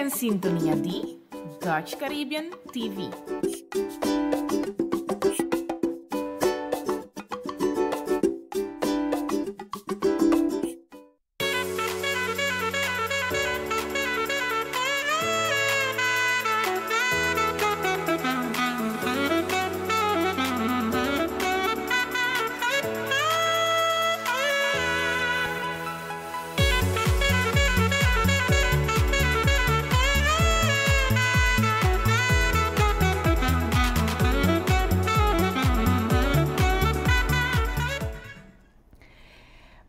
den sintonia di Dutch Caribbean TV.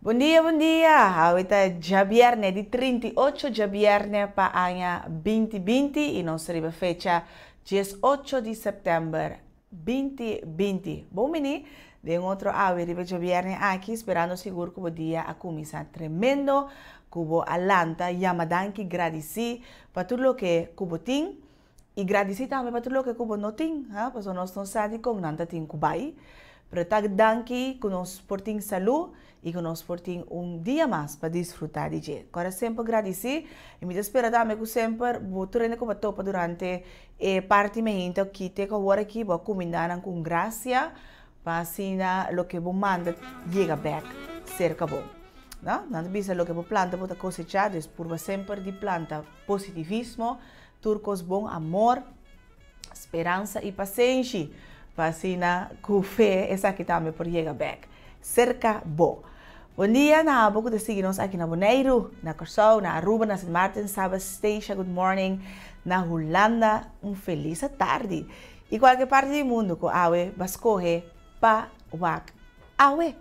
Bon dia, bon dia! Awe ta djabierne di 38 djabierne pa aña 2020 i nos riba fecha 18 di sèptèmber 2020. Bon bini den otro awe riba djabierne aki, sperando sigur ku bo dia a kuminsá tremendo, ku bo a lanta yama danki, gradisí pa tur loke ku bo tin i gradisí tambe pa tur loke ku bo no tin, ha, pasobra nos no sa dikon nan ta tin ku bai, pero ta danki ku nos por tin salú i ku nos por tin un dia mas pa disfrutá di dje. Kòrda semper gradisí i mi ta spera tambe ku semper bo tur hende ku bo a topa durante e parti mehinte o kite ku awor aki bo a kumindá nan ku un grasia pa asina loke bo manda yega bèk serka bo. No? Nan ta bisa loke bo planta bo ta kosechá, dus purba semper di planta positivismo, tur kos bon, amor, Speransa i pasenshi pa asina ku fe esaki tambe por yega bek serka bo. Bon dia na abo ku ta sigui nos aki na Boneiru, na Kòrsou, na Aruba, na Sint Maarten, Saba, Statia, good morning, na Hulanda, un felis atardi i kualke parti di mundu ku awe ba skohe pa wak awe.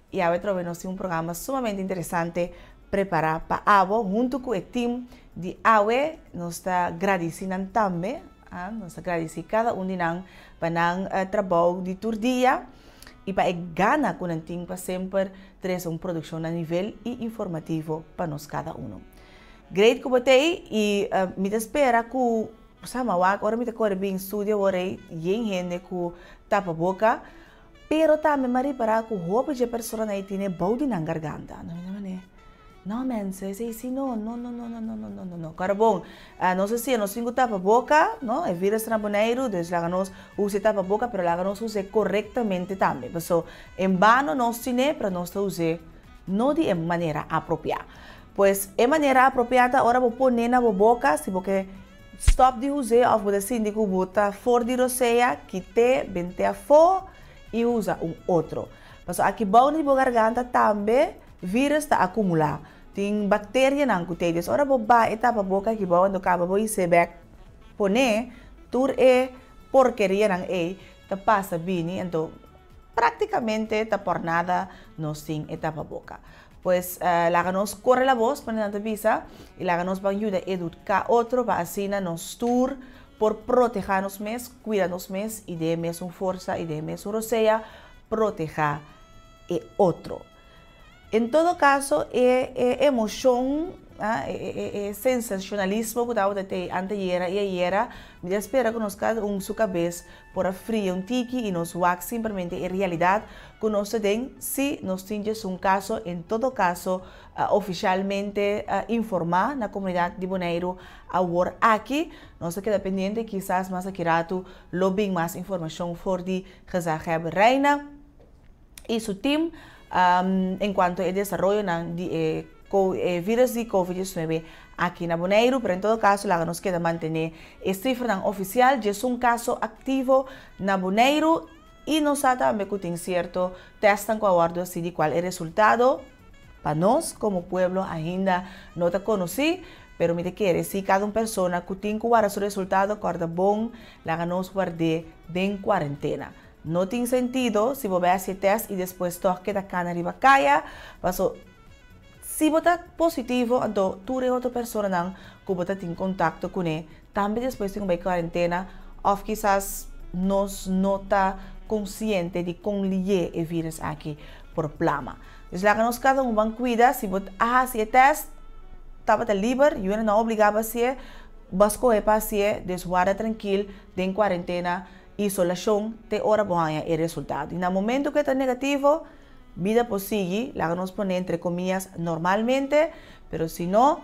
I awe trobe nos tin un programa sumamente interesante prepara pa abo huntu ku e team di awe. Nos ta gradisi nan tambe, nos ta gradisi kada un di nan pa nan trabou di tur dia i pa e gana ku nan tin pa semper trese un produkshon na nivel i informativo pa nos kada uno. Great ku bo t'ei i mi ta spera ku sa mi a wak ora mi ta kore bin studio awor ei yen hende ku tapa boka. Pero tambe m'a ripará ku hopi dje personanan ei tene bou di nan garganta. No, mi ta manera, No mensen, esei si no, no, no, no, no, no, no, no, no, no. Kòrda bon, nos a siña nos tin ku tapa boka, no, e virus ta na Boneiru, dus laga nos usa e tapa boka, pero laga nos us'é korektamente tambe. Paso, en bano nos tin'é, pero nos ta us'é no di e manera apropiá. Pues, e manera apropiá ta ora bo pon'é na bo boka, si bo ke Stop di us'é òf bo ta sinti ku bo ta for di rosea, kit'é, bent'é afó i usa un otro. Pasobra aki bou di bo garganta tambe vírus ta akumulá. Tin bakterianan ku t'ei. Des ora bo ba e tapa boka aki bou anto kaba bo his'é bèk pon'é, tur e porkerianan ei ta pasa bini anto práktikamente ta por nada nos tin e tapa boka. Pues laga nos kore la bos, manera nan ta bisa, i laga nos ban yuda eduká otro pa asina nos tur por protehá nos mes, kuida nos mes i den e mesun forsa i den e mesun rosea protehá e otro. En todo kaso e e emoshon, e sensashonalismo ku tabata tei anteyera i ayera, mi ta spera ku nos kada un su kabes por a fria un tiki i nos wak simplemente e realidat ku nos ta den si nos tin djes un kaso en todo kaso ofishalmente informá na komunidat di Boneiru awor aki. Nos ta keda pendiente kisas mas aki ratu lo bin mas informashon for di Gezaghebber Rijna i su tim enkuanto e desaroyonan di e e virus di covid diesnuebe aki na Boneiru, pero en todo kaso laga nos keda mantené e sifranan ofisial, djesun kaso aktivo na Boneiru i nos sa tambe ku tin sierto tèstnan ku a wòrdu hasi di kual e resultado pa nos komo pueblo ainda no ta konosí, pero mi ta kere si kada un persona ku tin ku warda su resultado kòrda bon laga nos ward'é den kuarentena. No tin sentido si bo bai hasi e tèst i despues tòg keda kana riba kaya, paso Si bo ta positivo anto tur e otro personanan ku bo ta tin kontakto kuné tambe despues tin ku bai kuarentena òf kisas nos no ta konsiente di kon lié e vírus aki por plama. Dus laga nos kada un ban kuida, si bo a hasi e tèst tabata liber, yunan no a obligá bo hasié, bo a skohe pa hasié, dus warda trankil den kuarentena, isolashon te ora bo haña e resultado. I na momento ku e ta negativo, Bida por sigui, laga nos pone entre comillas, normalmente, pero si no,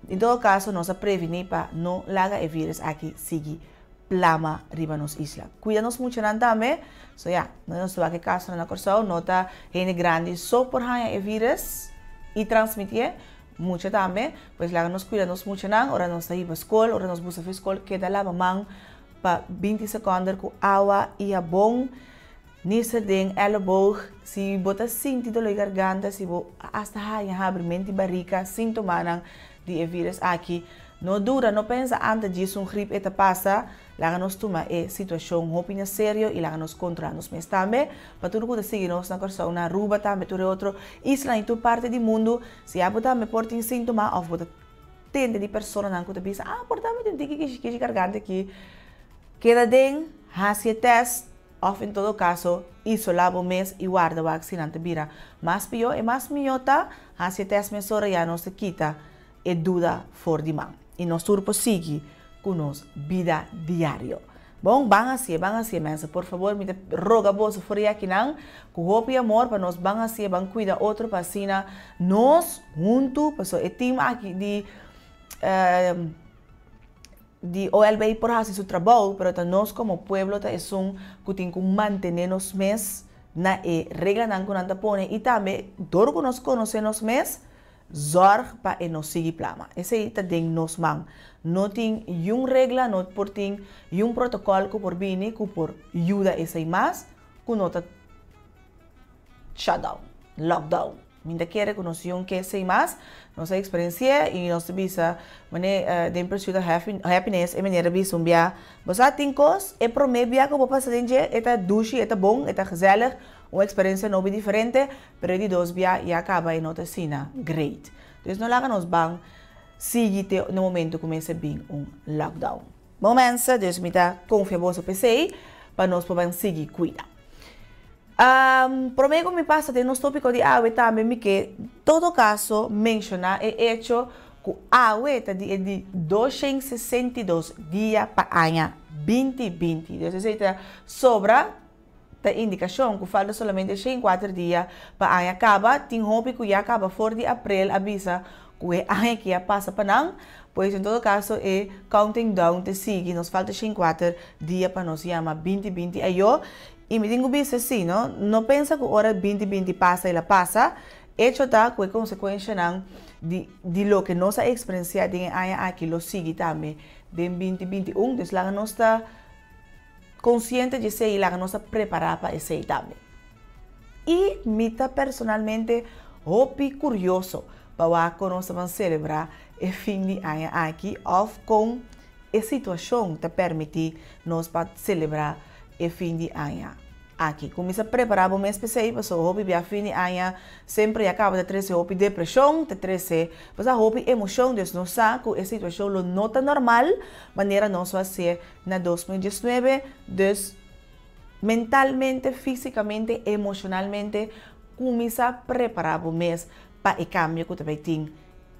En todo kaso nos a prevení pa no laga e virus aki sigui plama riba nos isla. Kuida nos muchanan tambe. So ya, nos ta wak e kasonan na Kòrsou, no ta hende grandi so por haña e virus i transmitié, mucha tambe. Pues laga nos kuida nos muchanan ora nos ta hiba skol, ora nos busa for skol, keda laba man pa 20 sekònder ku awa i habon. Nister den elleboog, si bo ta sinti doló di garganta, si bo asta haña habrimento di barika, síntomanan di e virus aki, no dura, no pensa antes djis un grip e ta pasa, laga nos tuma e situashon hopi na serio i laga nos kontrolá nos mes tambe. Pa tur ku ta sigui nos na Kòrsou, na Aruba tambe, tur e otro islanan i tur parti di mundu, si abo tambe por tin síntoma òf bo ta tende di personanan ku ta bisa, ah por ta mi tin tiki kishi kishi garganta aki, keda den, hasi e tèst, Òf en todo kaso, isolá bo mes i warda wak si nan ta bira mas pió. E mas mihó ta hasi e tèst mesora ya nos ta kita e duda for di man i nos tur por sigui ku nos bida diario. Bon, ban hasié, ban hasié mense. Por fabor mi ta roga boso for di akinan ku hopi amor pa nos ban hasié, ban kuida otro pa asina nos huntu, pasobra e tim aki di Di OLB por hasi su trabou, pero ta nos komo pueblo ta esun ku tin ku mantené nos mes na e reglanan ku nan ta pone i tambe dor ku nos konosé nos mes, zòrg pa e no sigui plama. Esei ta den nos man. No tin yun regla, no por tin yun protokòl ku por bini ku por yuda esei mas ku no ta shutdown, lockdown. Mi ta kere ku nos yun ke esei mas, nos a eksperensi'é i nos ta bisa mane den Pursuit of Happiness e manera bisa un bia, bo sa tin kos, e promé bia ku bo pasa den dje e ta dushi, e ta bon, e ta gezellig, un eksperensia nobo i diferente, pero e di dos bia ya kaba e no ta asina great. Dus no laga nos ban sigui te na momento ku mester bin un lockdown. Bon mensen, dus mi ta konfia boso p'esei pa nos por ban sigui kuida. Promé ku mi pasa den nos tópiko di awe tambe mi ke todo kaso menshoná e echo ku awe ta di e di 262 dia pa aña 2020. Dus esei ta sobra ta indikashon ku falta solamente 104 dia pa aña kaba. Tin hopi ku ya kaba for di aprel a bisa ku e aña aki a pasa pa nan. Pues en todo kaso e counting down ta sigui. Nos falta 104 dia pa nos yama 2020 ayó. I mi tin ku bisa si, no? No pensa ku ora 2020 pasa el a pasa. Echo ta ku e konsekuenshanan di di loke nos a eksperensiá den e aña aki lo sigui tambe den 2021. Dus laga nos ta konsiente di esei i laga nos ta prepará pa esei tambe. I mi ta personalmente hopi kurioso pa wak kon nos ta ban selebrá e fin di aña aki òf kon e situashon ta permití nos pa selebrá e fin di aña aki. Kuminsá prepará bo mes p'esei, pasobra hopi bia fin di aña semper ya kaba ta trese hopi depreshon, ta trese pasá hopi emoshon, dus nos sa ku e situashon lo no ta normal manera nos a hasié na 2019, dus mentalmente, físikamente, emoshonalmente kuminsá prepará bo mes pa e kambio ku ta bai tin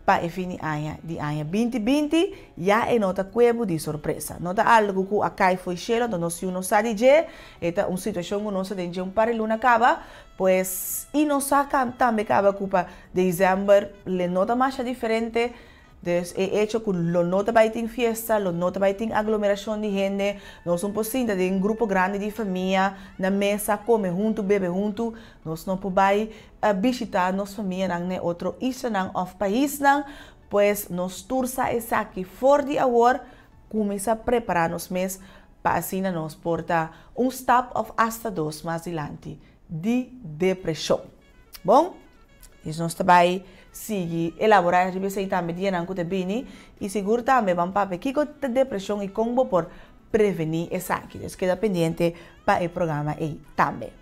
pa e fin di aña di aña 2020, ya e no ta kuebu di sorpresa. No ta algu ku a kai fo'i shelu, anto nos yu no sa di dje, e ta un situashon ku nos ta den dje un par di luna kaba, pues i nos sa tambe kaba ku pa desèmber le no ta masha diferente. Dus e echo ku lo no ta bai tin fiesta, lo no ta bai tin aglomerashon di hende, nos no por sinta den un grupo grandi di famia na mesa kome huntu, bebe huntu, nos no por bai bishitá nos famianan na e otro islanan òf paisnan, pues nos tur sa esaki for di awor, kuminsá prepará nos mes pa asina nos por ta un stap òf asta dos mas dilanti di depreshon. Bon, dus nos ta bai sigui elaborá riba esei tambe dianan ku ta bini i sigur tambe ban papia kiko ta depreshon i kon bo por prevení esaki. Dus keda pendiente pa e programa ei tambe.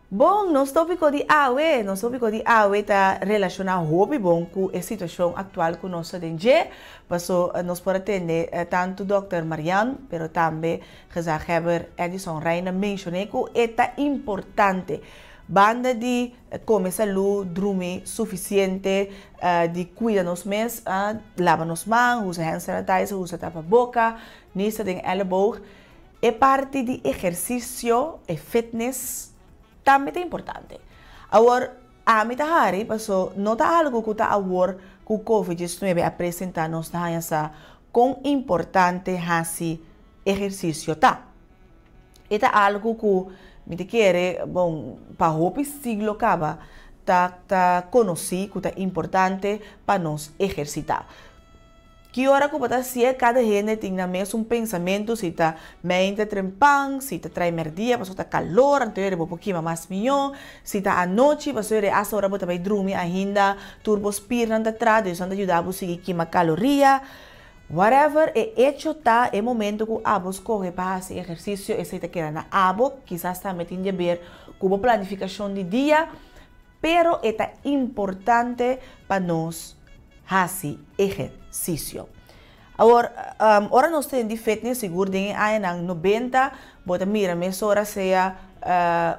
Bon, nos tópiko di awe, nos tópiko di awe ta relashoná hopi bon ku e situashon aktual ku nos ta den dje, paso nos por a tende tantu dòkter Marian, pero tambe gezaghebber Edison Rijna menshoné ku e ta importante, banda di kome salú, drumi sufisiente, di kuida nos mes, laba nos man, usa hand sanitizer, usa tapaboka, nista den èleboog. E parti di ehersisio, e fitness, tambe ta importante. Awor, ami ta hari paso no ta algu ku ta awor ku Covid-19 a presentá nos ta haña sa kon importante hasi ehersisio ta. E ta algu ku mi ta kere, bon, pa hopi siglo kaba ta ta konosí ku ta importante pa nos ehersitá. Ki ora ku bo ta hasié, kada hende tin nan mesun pensamentu, si ta meinta trempan, si ta trai merdia pasobra ta kalor, anto yere bo por kima mas mihó, si ta anochi pasobra yere asta ora bo ta bai drumi ainda tur bo spirnan ta traha, dus nan ta yuda bo sigui kima kaloria. Whatever e echo ta, e momento ku abo skohe pa hasi ehersisio esei ta keda na abo, kisas tambe tin di aber ku bo planifikashon di dia, pero e ta importante pa nos hasi ehersisio. Awor, ora nos tende di fitness, sigur den e añanan nobenta, bo ta mira mesora sea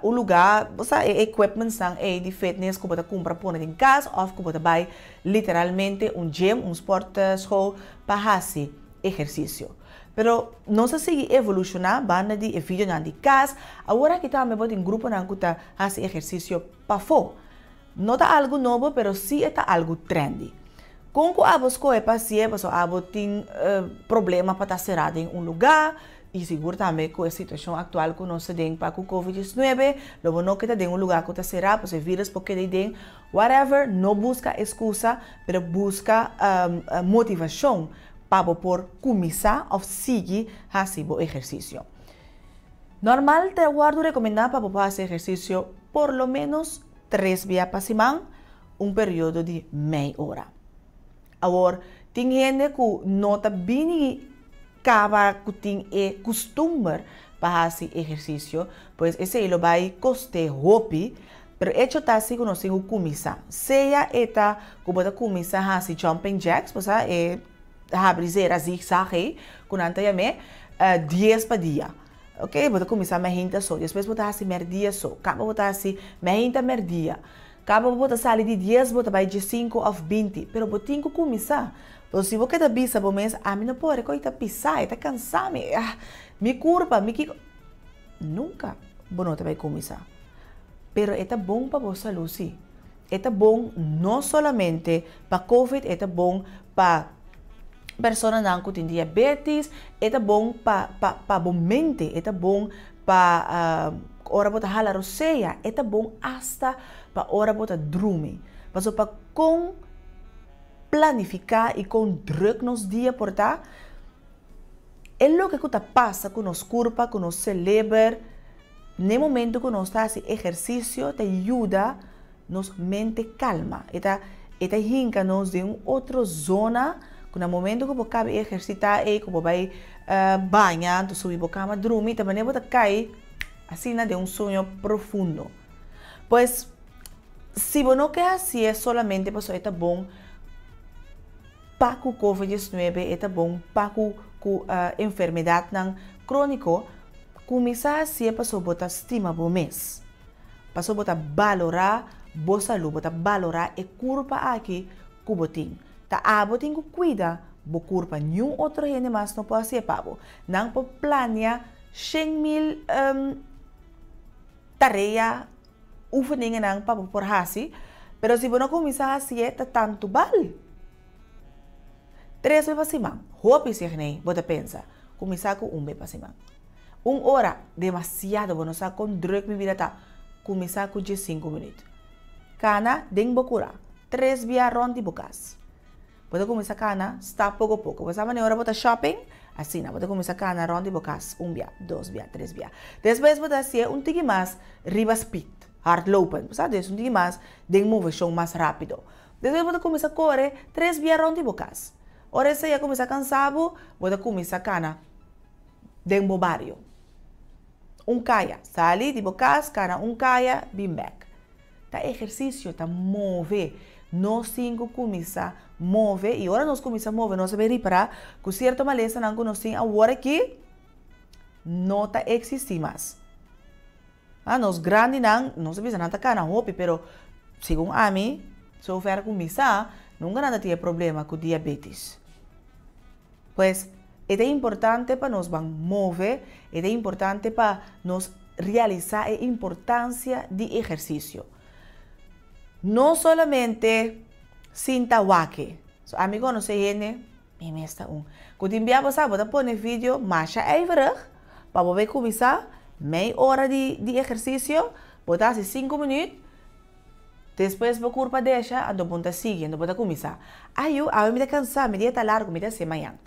un lugá, bo sa e equipmentsnan ei di fitness ku bo ta kumpra pone den kas òf ku bo ta bai literalmente un gym, un sportschool pa hasi ehersisio. Pero nos a sigui evolushoná banda di e videonan di kas, awor aki tambe bo tin gruponan ku ta hasi ehersisio pafó. No ta algu nobo pero sí e ta algu trendy. Kon ku abo skohe pa hasié pasobra abo tin problema pa ta será den un lugá i sigur tambe ku e situashon aktual ku nos ta den pa ku covid diesnuebe lo bo no ke ta den un lugá ku ta será pasobra e virus por keda ei den whatever no buska eskusa pero buska motivashon pa bo por kuminsá òf sigui hasi bo ehersisio. Normal ta wòrdu rekomendá pa bo por hasi ehersisio por lo ménos tres bia pa siman, un periodo di mei ora. Awor, tin hende ku no ta bini kaba ku tin e kustumber pa hasi ehersisio, pues esei lo bai kost'é hopi, pero echo ta si ku nos tin ku kuminsá. Sea e ta ku bo ta kuminsá hasi jumping jacks, bo sa e habri zera zigzag ei ku nan ta yam'é, dies pa dia. Ok, bo ta kuminsá meinta so, despues bo ta hasi mèrdia so, kaba bo ta hasi meinta mèrdia, kaba bo ta sali di dies bo ta bai diesinku òf binti, pero bo tin ku kuminsá. Pero si bo keda bisa bo mes, ami no por, e kos ta pisá, e ta kansá mi, ah, mi kurpa, mi kiko, nunka bo no ta bai kuminsá. Pero e ta bon pa bo salú sí. E ta bon no solamente pa covid, e ta bon pa personanan ku tin diabetes, e ta bon pa pa pa bo mente, e ta bon pa ora bo ta hala rosea, e ta bon asta pa ora bo ta drumi. Pasobra pa kon planifiká i kon drùk nos dia por ta, e loke ku ta pasa ku nos kurpa, ku nos seleber, n'e momento ku nos ta hasi ehersisio ta yuda nos mente kalma. E ta e ta hinka nos den un otro zona ku na momento ku bo kaba e ehersitá ei, ku bo bai baña, anto subi bo kama drumi, ta manera bo ta kai asina den un sueño profundo. Pues, si bo no ke hasié solamente pasobra e ta bon pa ku covid diesnuebe, e ta bon pa ku ku enfermedatnan króniko, kuminsá hasié pasobra bo ta stima bo mes. Pasobra bo ta balorá bo salú, bo ta balorá e kurpa aki ku bo tin. Ta abo tin ku kuida bo kurpa, niun otro hende mas no por hasié pa bo. Nan por plania 100.000 tarea, oefeningennan pa bo por hasi, pero si bo no kuminsá hasié ta tantu bal. Tres be pa siman, hopi sign'ei bo ta pensa, kuminsá ku un be pa siman. Un ora, demasiado, bo no sa kon druk mi bida ta. Kuminsá ku diesinku minüt. Kana den bo kurá, tres bia rònt di bo kas. Bo ta kuminsá kana stap poko poko. Bo sa manera ora bo ta shopping? Asina, bo ta kuminsá kana rònt di bo kas un bia, dos bia, tres bia. Despues bo ta hasié un tiki mas riba speed, hardlopen. Bo sa, dus un tiki mas den moveshon mas rápido. Despues bo ta kuminsá kore tres bia rònt di bo kas. Ora esei a kuminsá kansa bo, bo ta kuminsá kana den bo bario. Un kaya. Sali di bo kas, kana un kaya, bin bèk. Ta ehersisio, ta move. Nos tin ku kuminsá move i ora nos kuminsá move nos ta bin ripará ku sierto malesanan ku nos tin awor aki no ta eksistí mas. Ah, nos grandinan, nos ta bisa nan ta kana hopi, pero segun ami, sover ku mi sa, nunka nan ta tin e problema ku diabetes. Pues, e ta importante pa nos ban move, e ta importante pa nos realisá e importansia di ehersisio. No solamente Sinta wak e. So ami konosé hende, mi mes ta un. Ku tin bia bo sa bo ta pone video masha ijverig pa bo bai kuminsá mei ora di di ehersisio, bo ta hasi sinku minüt, despues bo kurpa desha anto bo ta sigui, anto bo ta kuminsá. Ai yu, awe mi ta kansá, mi dia ta largu, mi ta hasié mañan.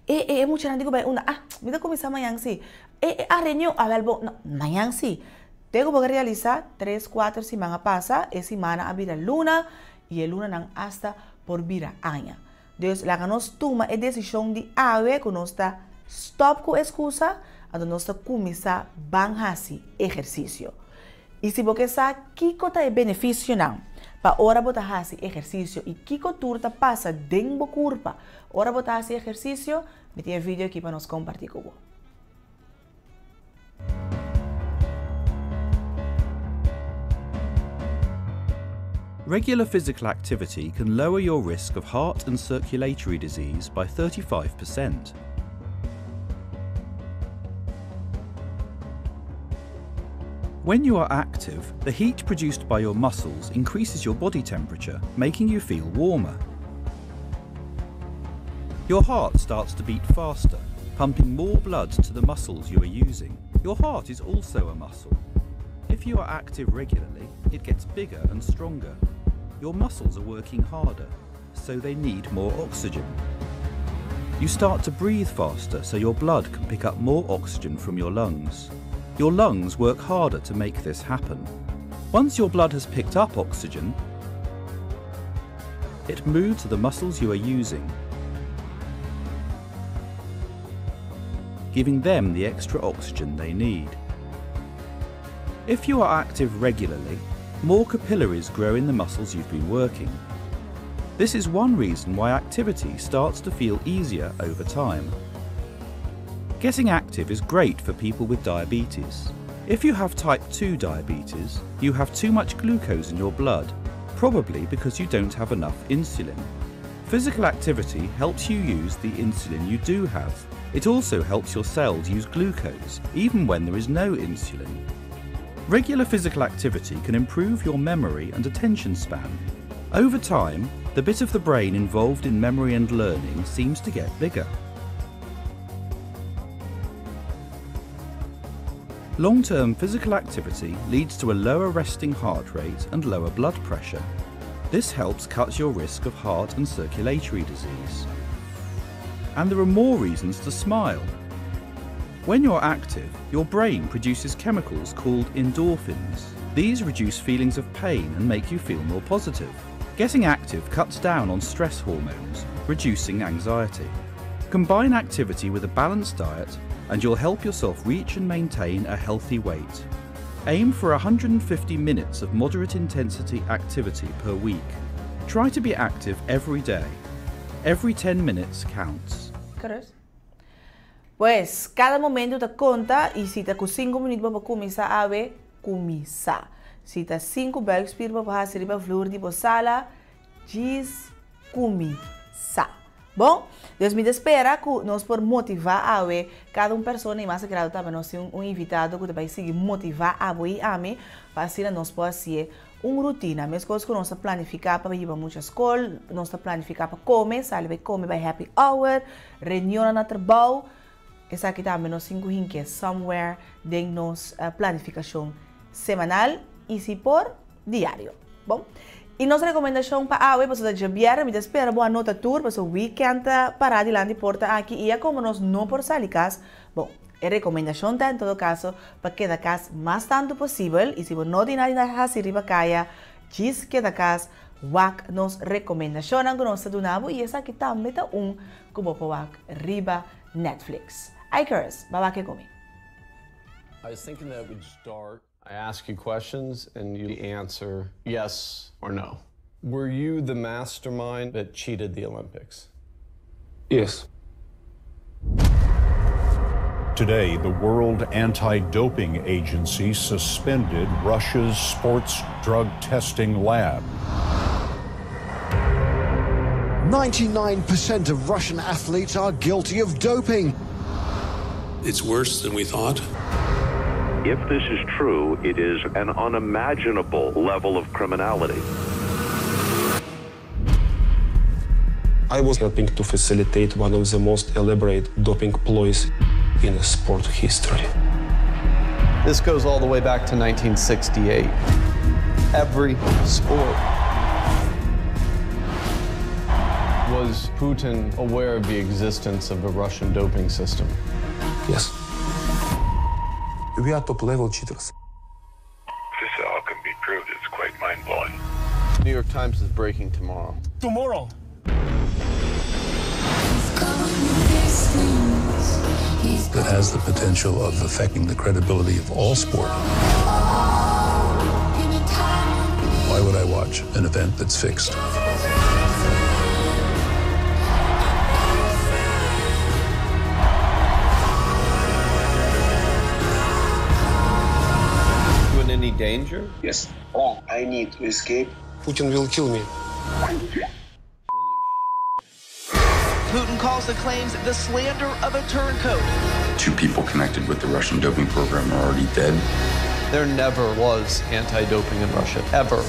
E e e muchanan di ku bai unda, ah, mi ta kuminsá mañan si. E e a reunion, awèl bo, no, mañan si. Te ku bo a realisá, tres, kuater siman a pasa, e simana a bira luna, i e lunanan asta por bira aña. Dus laga nos tuma e desishon di awe ku nos ta stòp ku eskusa, anto nos ta kuminsá ban hasi ehersisio. I si bo ke sa kiko ta e benefisionan pa ora bo ta hasi ehersisio i kiko tur ta pasa den bo kurpa ora bo ta hasi ehersisio, mi tin e video aki pa nos kompartí ku bo. Regular physical activity can lower your risk of heart and circulatory disease by 35%. When you are active, the heat produced by your muscles increases your body temperature, making you feel warmer. Your heart starts to beat faster, pumping more blood to the muscles you are using. Your heart is also a muscle. If you are active regularly, it gets bigger and stronger. Your muscles are working harder, so they need more oxygen. You start to breathe faster so your blood can pick up more oxygen from your lungs. Your lungs work harder to make this happen. Once your blood has picked up oxygen, it moves to the muscles you are using, giving them the extra oxygen they need. If you are active regularly, more capillaries grow in the muscles you've been working. This is one reason why activity starts to feel easier over time. Getting active is great for people with diabetes. If you have type 2 diabetes, you have too much glucose in your blood, probably because you don't have enough insulin. Physical activity helps you use the insulin you do have. It also helps your cells use glucose, even when there is no insulin. Regular physical activity can improve your memory and attention span. Over time, the bit of the brain involved in memory and learning seems to get bigger. Long-term physical activity leads to a lower resting heart rate and lower blood pressure. This helps cut your risk of heart and circulatory disease. And there are more reasons to smile. When you're active, your brain produces chemicals called endorphins. These reduce feelings of pain and make you feel more positive. Getting active cuts down on stress hormones, reducing anxiety. Combine activity with a balanced diet and you'll help yourself reach and maintain a healthy weight. Aim for 150 minutes of moderate intensity activity per week. Try to be active every day. Every 10 minutes counts. Chris. Pues, kada momento ta konta i si ta ku sinku minüt bo por kuminsá awe, kuminsá. Si ta sinku buikspier bo por hasi riba vloer di bo sala, djis kuminsá. Bon, dus mi ta spera ku nos por motivá awe kada un persona i mas agrado tambe nos tin un invitado ku ta bai sigui motivá abo i ami pa asina nos por hasié un rutina. Meskos ku nos ta planifiká pa hiba mucha skol, nos ta planifiká pa kome, sali bai kome bai happy hour, reunionnan na trabou, esaki tambe nos tin ku hink'é somewhere den nos planifikashon semanal i si por, diario. Bon. I nos rekomendashon pa awe pasobra ta djabièrnè, mi ta spera bo a nota tur pasobra weekend ta pará dilanti porta aki i ya komo nos no por sali kas, bon, e rekomendashon ta en todo kaso pa keda kas mas tantu posibel i si bo no tin nada di hasi riba kaya, djis keda kas, wak nos rekomendashonnan ku nos ta duna bo i esaki tambe ta un ku bo por wak riba Netflix. Icarus, ba wak e ku mi. I was thinking that we'd start I ask you questions and you answer yes or no. Were you the mastermind that cheated the Olympics? Yes. Today, the World Anti Doping Agency suspended Russia's sports drug testing lab. 99% of Russian athletes are guilty of doping. It's worse than we thought. If this is true, it is an unimaginable level of criminality. I was helping to facilitate one of the most elaborate doping ploys in sport history. This goes all the way back to 1968. Every sport. Was Putin aware of the existence of the Russian doping system? Yes. We are top-level cheaters. If this all can be proved, it's quite mind-blowing. New York Times is breaking tomorrow. Tomorrow! That has the potential of affecting the credibility of all sport. Why would I watch an event that's fixed? You in any danger? Yes. Oh, I need to escape. Putin will kill me. Putin calls the claims the slander of a turncoat. 2 people connected with the Russian doping program are already dead. There never was anti-doping in Russia, ever.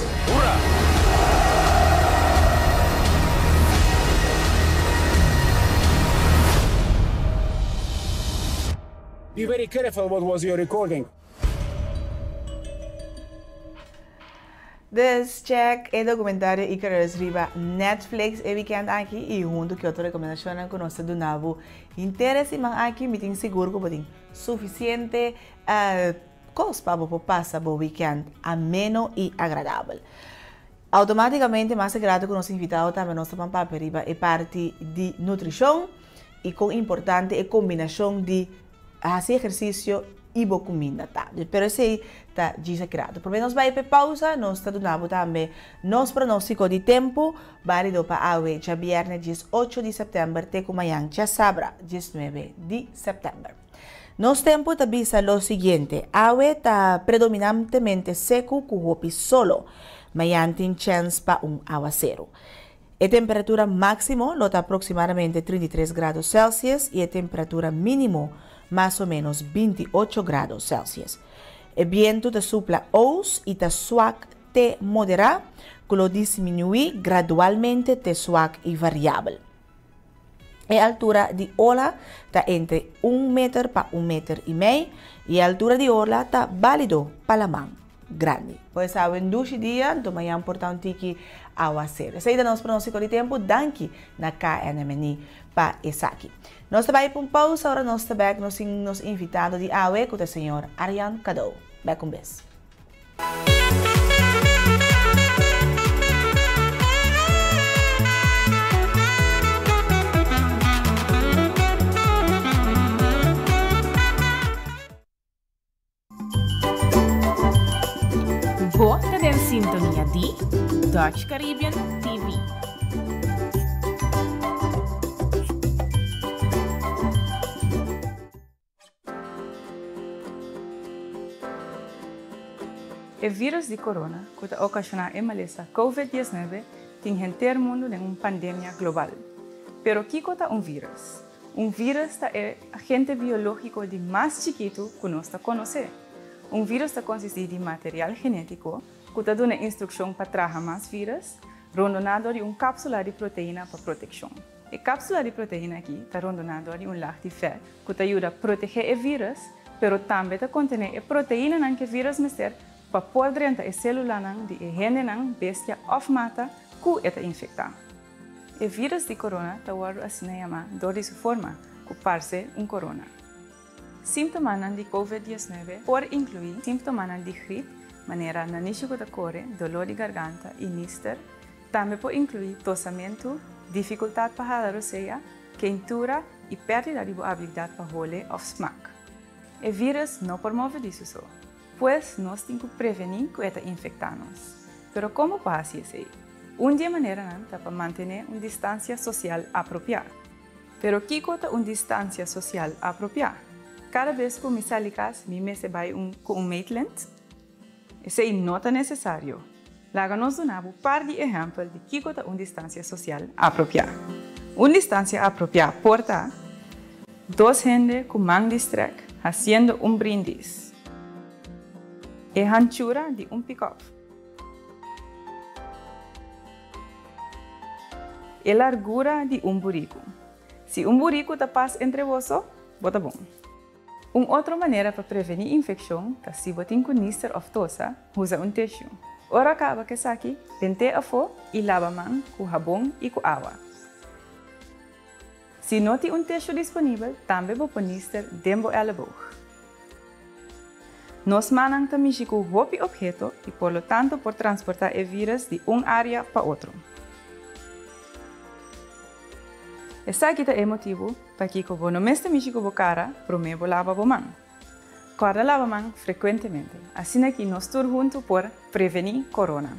Be very careful what was your recording. Dus check e documentario Icarus riba Netflix e weekend aki y hunto cu otro recomendacionnan cu nos ta duna bo henter e siman aki mi tin sigur cu bo tin suficiente cos pa bo por pasa bo weekend ameno y agradabel. Automaticamente mas e grato cu nos invitado tambe nos ta pan papia riba e parti di nutricion y con importante e combinacion di haci ehercicio y bo cuminda ta. Pero esey ta djis aki rato. Prome nos bay p'e pausa, nos ta duna bo tambe nos pronostico di tempo, balido pa awe djabierne 18 di september te cu mayan djasabra 19 di september. Nos tempo ta bisa lo siguiente, awe ta predominantemente seco cu hopi solo, mayan tin chens pa un awacero. E temperatura maximo lo ta aproximadamente 33 grado Celsius y e temperatura minimo mas o menos 28 grado Celsius. E bientu ta supla oost y ta swak te moderá, cu lo disminuí gradualmente te swak y variabel. E altura di ola ta entre un meter pa un meter y mei y e altura di ola ta bálido pa laman grandi. Pues awe un dushi dia, anto mañan por ta un tiki awaceru. Esei ta nos pronóstico di tempu. Danki na KNMNI pa esaki. Nos ta bai pa un pausa, ora nos ta bek nos tin nos invitado di awe ku ta señor Arjan Cadeau. Bek un bes. Bo ta den sintonia di Dutch Caribbean TV. E vírus di corona ku ta okashoná e malesa Covid 19 tin henter mundu den un pandemia global. Pero kiko ta un vírus? Un vírus ta e agente biológiko di mas chikitu ku nos ta konosé. Un vírus ta konsistí di material genétiko ku ta duna instrukshon pa traha mas vírus, rondoná dor di un kápsula di proteina pa protekshon. E kápsula di proteina akí ta rondoná dor di un lag di fèt ku ta yuda protegé e vírus, pero tambe ta kontené e proteinanan ku e vírus mester pa por drenta e sélulanan di e hendenan, bestia òf mata ku e ta infektá. E vírus di corona ta wòrdu asina yamá dor di su forma, ku parse un corona. Síntomanan di Covid 19 por inkluí síntomanan di grip, manera nanishi ku ta kore, doló di garganta i nister. Tambe por inkluí tosamentu, difikultat pa hala rosea, keintura i pèrdida di bo abilidat pa hole òf smak. E vírus no por move di su so, pues nos tin ku prevení ku e ta infektá nos. Pero komo por hasi esei? Un di e maneranan ta pa mantené un distansia sosial apropiá. Pero kiko ta un distansia sosial apropiá? Kada bes ku mi sali kas mi mester bai un ku un meetlint? Esei no ta nesesario. Laga nos duna bo par di ehèmpel di kiko ta un distansia sosial apropiá. Un distansia apropiá por ta, dos hende ku man di strèk hasiendo un brindis. E hanchura di un pikòp. E largura di un buriku. Si un buriku ta pas entre boso, bo ta bon. Un otro manera pa prevení infekshon ta si bo tin ku nister òf tosa, usa un tishu. Ora kaba ku esaki, bent'é afó i laba man ku habon i ku awa. Si no tin un tishu disponibel, tambe bo por nister den bo èleboog. Nos mannan ta mishi ku hopi opheto i por lo tanto por transportá e vírus di un área pa otro. Esaki ta e motibu pakiko bo no mester mishi ku bo kara promé bo laba bo man. Kòrda laba man frekuentemente, asina ki nos tur huntu por prevení korona.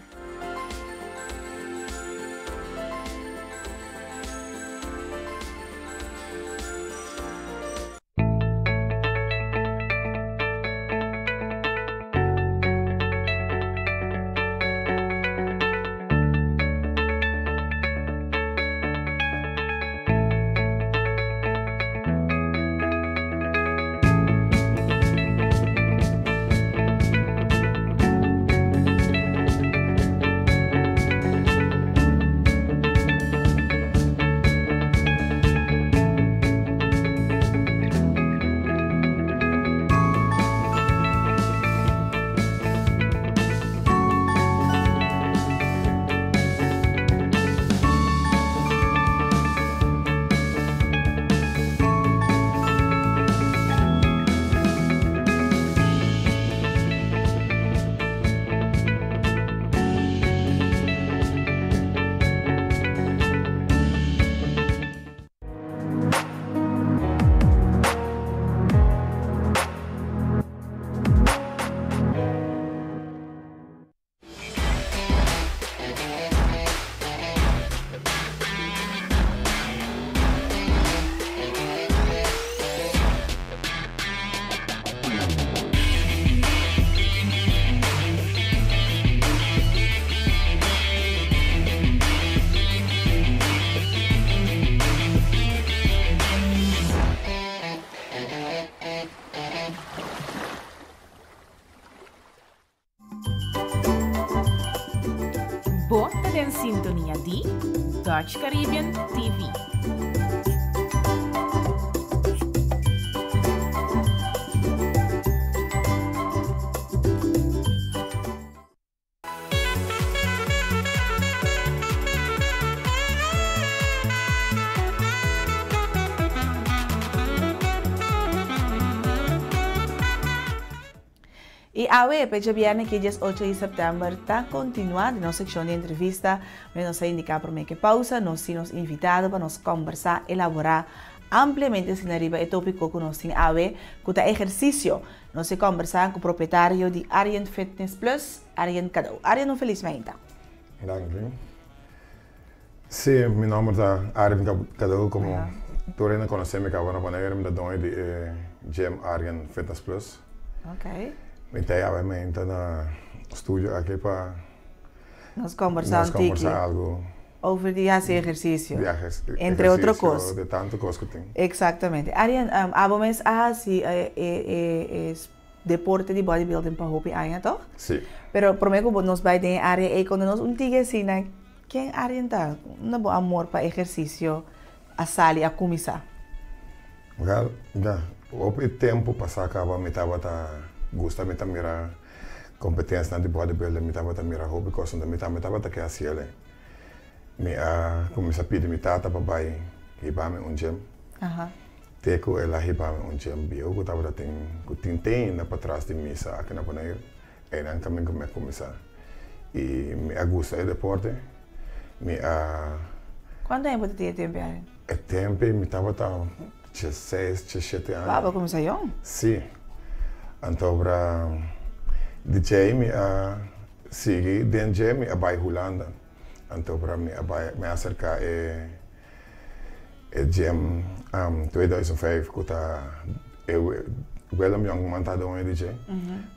Bo ta den sintonia di Dutch Caribbean TV. I awe, pe djabièrnè ki 18 di sèptèmber, ta kontinuá den nos sekshon di entrevista, mester nos a indiká promé ku e pausa, nos tin nos invitado pa nos kòmbersá, elaborá ampliamente asina riba e tópiko ku nos tin awe, ku ta ehersisio. Nos e kòmbersá ku propietario di Arjen Fitness Plus, Arjen Cadeau. Arjen, un felis mainta. Danki. Sí, mi nòmber ta Arjen Cadeau, komo tur hende konosé mi kaba na Bonaire, mi ta doño di e gym Arjen Fitness Plus. Mi ta awe mainta na studio aki pa nos kòmbersá un tiki algu over di hasi ehersisio, di entre otro kos. De tantu kos ku tin. Eksaktamente. Arjen, abo mes a hasi e deporte di bodybuilding pa hopi aña toch? Si. Pero prome ku nos bai den e area ei konta nos un tiki asina ken Arjen ta? Unda bo amor pa ehersisio a sali, a kuminsá? Wel, ya, hopi tempu pasá kaba mi tabata gusta mi ta mira kompetensianan di bodybuilding, mi tabata mira hopi kos, mi tambe tabata ke hasi el'e. Mi a kuminsá pidi mi tata pa bai hiba mi un gym. Te ku el a hiba mi un gym bieu ku tabata tin, ku tin te ainda patras di misa aki na Boneiru. Einan kaminda ku mi a kuminsá. I mi a gusta e deporte. Mi a. Kuantu aña bo ta tin e tempu ei? E tempu ei mi tabata diesseis, diesshete aña. Wou, bo a kuminsá yong. Sí. Anto ora di djei mi a sigui den dje mi a bai Hulanda. Anto ora mi a bai, mi a aserká e e gym 2005 ku ta e Willem Jonkman ta doño di dje.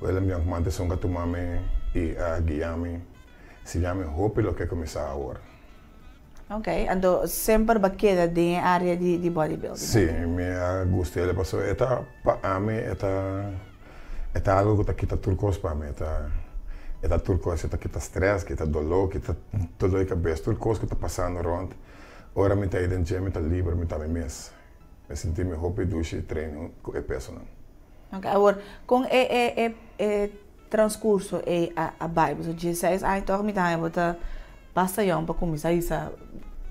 Willem Jonkman ta esun ku a tuma mi i a guia mi, siña mi hopi loke ku mi sa awor. Ok, anto semper bo a keda den e area di bodybuilding? Sí, mi a gusta el pasobra e ta pa ami e ta e ta algo ku ta kita tur kos pa mi, e ta e ta tur kos, e ta kita stress, kita doló, kita doló di kabes, tur kos ku ta pasando rònt. Ora mi ta ei den gym mi ta liber, mi ta mi mes. Mi sinti mi hopi dushi train ku e pesonan. Ok, awor kon e e e e transcurso ei a a bai? Pasobra dieseis aña tòg mi ta haña bo ta basta yòn pa kuminsá hisa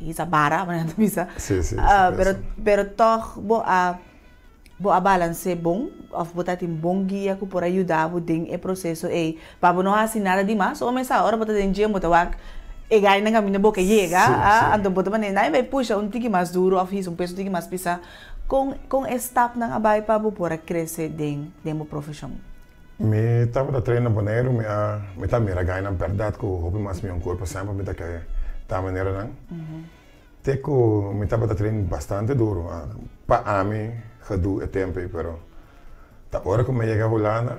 hisa bara, manera nan ta bisa. Sí, sí, hisa peso. Pero pero tòg bo a bo a balans'é bon òf bo ta tin bon guia ku por a yuda bo den e proseso ei pa bo no hasi nada di mas? O mesa ora bo ta den gym bo ta wak e gainan kaminda bo ke yega, anto bo ta manera nan e bai pusha un tiki mas duru òf hisa un peso un tiki mas pisá. Kon kon e stapnan a bai pa bo por a krese den den bo profeshon? Mi tabata train na Boneiru, mi a mi ta mira gainan bèrdat ku hopi mas mion kurpo semper mi ta ke ta maneranan. Te ku mi tabata train bastante duru, pa ami gedoe e tempu ei, pero ta ora ku mi a yega Hulanda